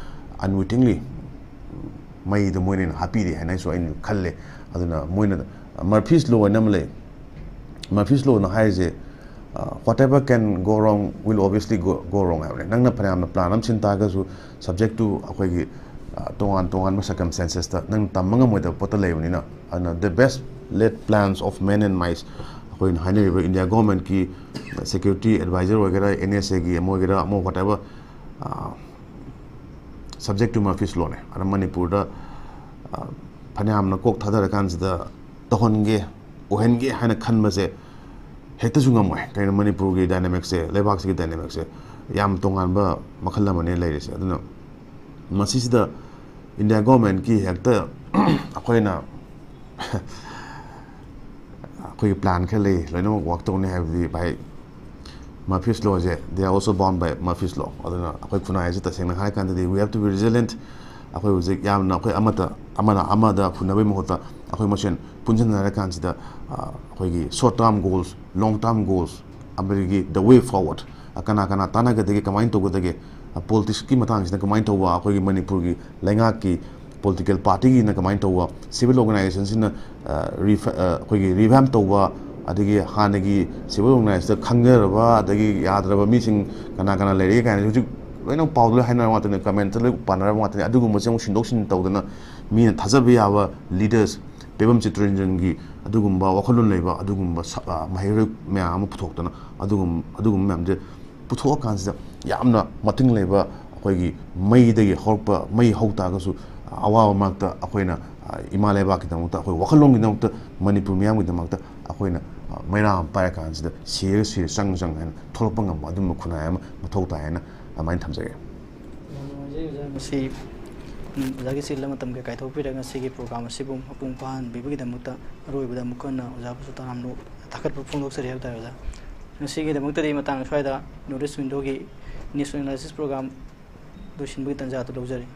unwittingly, ꯎꯝ, ꯃꯩꯗꯣ ꯃꯣꯏꯅ ꯍꯦꯟꯅ ꯍꯥꯞꯄꯤꯔꯦ ꯍꯥꯏꯅ ꯑꯩꯁꯨ ꯑꯩꯅ ꯈꯜꯂꯦ꯫ ꯑꯗꯨꯅ ꯃꯣꯏꯅ Murphy's Law ꯍꯥꯏꯅ ꯑꯃ ꯂꯩ꯫ Murphy's Lawꯅ ꯍꯥꯏꯔꯤꯁꯦ, ꯑ, "Whatever can go wrong will obviously go, go wrong" ꯍꯥꯏꯕꯅꯦ꯫ ꯅꯪꯅ ꯐꯅꯌꯥꯝꯅ plan ꯑꯃ ꯁꯤꯟ ꯇꯥꯔꯒꯁꯨ, subject to ꯑꯩꯈꯣꯏꯒꯤ, ꯑ, ꯇꯣꯉꯥꯟ ꯇꯣꯉꯥꯟꯕ circumstancesꯇ ꯅꯪ ꯇꯝꯕ ꯉꯝꯃꯣꯏꯗꯕ ꯄꯣꯠꯇ ꯂꯩꯕꯅꯤꯅ, ꯑꯗꯨꯅ the best laid plans of men and mice, ꯑꯩꯈꯣꯏꯅ ꯍꯥꯏꯅꯔꯤꯕ ꯏꯟꯗꯤꯌꯥ ꯒꯣꯔꯃꯦꯟꯠꯀꯤ security advisor ꯑꯣꯏꯒꯦꯔꯥ, NSAꯒꯤ ꯑꯃ ꯑꯣꯏꯒꯦꯔꯥ, ꯑꯃ whatever, ꯑ, subject to Murphy's Lawꯅꯦ꯫ ꯑꯗ ꯃꯅꯤꯄꯨꯔꯗ, ꯑ, ꯐꯅꯌꯥꯝꯅ ꯀꯣꯛ ꯊꯥꯗꯔꯀꯥꯟꯁꯤꯗ ꯇꯧꯍꯟꯒꯦ, ꯑꯣꯏꯍꯟꯒꯦ ꯍꯥꯏꯅ ꯈꯟꯕꯁꯦ ꯍꯦꯛꯇꯁꯨ ꯉꯝꯃꯣꯏ꯫ ꯀꯩꯅꯣ, ꯃꯅꯤꯄꯨꯔꯒꯤ dynamicꯁꯦ, ꯂꯩꯕꯥꯛꯁꯤꯒꯤ dynamicꯁꯦ ꯌꯥꯝ ꯇꯣꯉꯥꯟꯕ ꯃꯈꯜ ꯑꯃꯅꯦ ꯂꯩꯔꯤꯁꯦ꯫ ꯑꯗꯨꯅ ꯃꯁꯤꯁꯤꯗ ꯏꯟꯗꯤꯌꯥ ꯒꯣꯔꯃꯦꯟꯠꯀꯤ ꯍꯦꯛꯇ ꯑꯩꯈꯣꯏꯅ ꯑꯩꯈꯣꯏꯒꯤ plan ꯈꯔ ꯂꯩ, ꯂꯣꯏꯅꯃꯛ work ꯇꯧꯅꯤ ꯍꯥꯏꯕꯗꯤ, ꯚꯥꯏ, Murphy's Lawꯁꯦ, they are also bound by Murphy's Law꯫ ꯑꯗꯨꯅ ꯑꯩꯈꯣꯏ ꯈꯨꯟꯅꯥꯏ ꯑꯁꯤ ꯇꯁꯦꯡꯅ ꯍꯥꯏꯔ ꯀꯥꯟꯗꯗꯤ we have to be resilient꯫ ꯑꯩꯈꯣꯏ ꯍꯧꯖꯤꯛ ꯌꯥꯝꯅ ꯑꯩꯈꯣꯏ ꯑꯃꯠꯇ, ꯑꯃꯅ ꯑꯃꯗ ꯐꯨꯅꯕꯒꯤ ꯃꯍꯨꯠꯇ ꯑꯩꯈꯣꯏ ꯃꯁꯦꯟ ꯄꯨꯟꯁꯤꯟꯅꯔ ꯀꯥꯟꯁꯤꯗ, ꯑ, ꯑꯩꯈꯣꯏꯒꯤ short term goals, long term goals, ꯑꯃꯗꯒꯤ the way forward, ꯑ, ꯀꯅꯥ ꯀꯅꯥ ꯇꯥꯟꯅꯒꯗꯒꯦ, ꯀꯃꯥꯏꯅ ꯇꯧꯒꯗꯒꯦ, ꯑ, politicsꯀꯤ ꯃꯇꯥꯡꯁꯤꯅ ꯀꯃꯥꯏꯅ ꯇꯧꯕ, ꯑꯩꯈꯣꯏꯒꯤ ꯃꯅꯤꯄꯨꯔꯒꯤ ꯂꯩꯉꯥꯛꯀꯤ political partyꯒꯤꯅ ꯀꯃꯥꯏꯅ ꯇꯧꯕ, civil organizationꯁꯤꯅ, ꯑ, ꯔꯤꯐ-, ꯑ, ꯑꯩꯈꯣꯏꯒꯤ revamp ꯇꯧꯕ, ꯑꯗꯒꯤ ꯍꯥꯟꯅꯒꯤ civil organizationꯗ ꯈꯪꯅꯔꯕ, ꯑꯗꯒꯤ ꯌꯥꯗ꯭ꯔꯕ ꯃꯤꯁꯤꯡ ꯀꯅꯥ ꯀꯅꯥ ꯂꯩꯔꯤꯒꯦ ꯀꯥꯏꯅ ꯍꯧꯖꯤꯛ ꯂꯣꯏꯅ ꯄꯥꯎꯗ ꯂꯣꯏ ꯍꯥꯏꯅꯔꯕ ꯉꯥꯛꯇꯅꯤ, commentꯇ ꯂꯣꯏ ꯄꯥꯅꯔꯕ ꯉꯥꯛꯇꯅꯤ꯫ ꯑꯗꯨꯒꯨꯝꯕꯁꯦ ꯑꯃꯨꯛ ꯁꯤꯟꯗꯣꯛ ꯁꯤꯟꯖꯤꯟ ꯇꯧꯗꯅ ꯃꯤꯅ ꯊꯥꯖꯕ ꯌꯥꯕ leaders, ꯄꯦꯕꯝ ꯆꯤꯇꯔꯟꯖꯟꯒꯤ ꯑꯗꯨꯒꯨꯝꯕ ꯋꯥꯈꯜꯂꯣꯟ ꯂꯩꯕ ꯑꯗꯨꯒꯨꯝꯕ ꯁ-, ꯑ, ꯃꯍꯩꯔꯣꯏ ꯃꯌꯥꯝ ꯑꯃ ꯄꯨꯊꯣꯛꯇꯅ ꯑꯗꯨꯒꯨꯝ-, ꯑꯗꯨꯒꯨꯝꯕ ꯃꯌꯥꯝꯁꯦ ꯄꯨꯊꯣꯛꯑꯀꯥꯟꯁꯤꯗ ꯌꯥꯝꯅ ꯃꯇꯤꯡ ꯂꯩꯕ ꯑꯩꯈꯣꯏꯒꯤ ꯃꯩꯗꯒꯤ ꯍꯧꯔꯛꯄ, ꯃꯩ ꯍꯧ ꯇꯥꯔꯒꯁꯨ ꯑꯋꯥꯕ ꯃꯔꯛꯇ ꯑꯩꯈꯣꯏꯅ, ꯑ, ꯏꯃꯥ ꯂꯩꯕꯥꯛꯀꯤꯗꯃꯛꯇ, ꯑꯩꯈꯣꯏ ꯋꯥꯈꯜꯂꯣꯟꯒꯤꯗꯃꯛꯇ, ꯃꯅꯤꯄꯨꯔ ꯃꯤꯌꯥꯝꯒꯤꯗꯃꯛꯇ ꯑꯩꯈꯣꯏꯅ, ꯑ, ꯃꯩꯔꯥ ꯑꯃ ꯄꯥꯏꯔꯀꯥꯟꯁꯤꯗ ꯁꯤꯔꯒ ꯁꯤꯔ, ꯆꯪ ꯆꯪ ꯍꯥꯏꯅ ꯊꯣꯛꯂꯛꯄ ꯉꯝꯕ ꯑꯗꯨꯝꯕ ꯈꯨꯟꯅꯥꯏ ꯑꯃ ꯃꯊꯧ ꯇꯥꯏ ꯍꯥꯏꯅ ꯑꯗꯨꯃꯥꯏꯅ ꯊꯝꯖꯒꯦ꯫ ꯌꯥꯝ ꯅꯨꯡꯉꯥꯏꯖꯩ ꯑꯣꯖꯥ, ꯉꯁꯤ, ꯎꯝ, ꯑꯣꯖꯥꯒꯤ ꯆꯤꯜꯂꯕ ꯃꯇꯝ ꯀꯩ ꯀꯥꯏꯊꯣꯛꯄꯤꯔꯒ ꯉꯁꯤꯒꯤ ꯄ꯭ꯔꯣꯒ꯭ꯔꯥꯝ ꯑꯁꯤꯕꯨ ꯃꯄꯨꯡ ꯐꯥꯍꯟꯕꯤꯕꯒꯤꯗꯃꯛꯇ ꯑꯔꯣꯏꯕꯗ ꯑꯃꯨꯛ ꯍꯟꯅ ꯑꯣꯖꯥꯕꯨꯁꯨ ꯇꯔꯥꯝꯅ ꯊꯥꯒꯠꯄ ꯐꯣꯡꯗꯣꯛꯆꯔꯤ ꯍꯥꯏꯕ ꯇꯥꯔꯦ ꯑꯣꯖꯥ꯫ ꯉꯁꯤꯒꯤꯗꯃꯛꯇꯗꯤ ꯃꯇꯥꯡ ꯑꯁ꯭ꯋꯥꯏꯗ North East Window ꯒꯤ News Analysis ꯄ꯭ꯔꯣꯒ꯭ꯔꯥꯝ ꯂꯣꯏꯁꯤꯟꯕꯒꯤ ꯇꯥꯟꯖꯥ ꯑꯗꯨ ꯂꯧꯖꯔꯤ꯫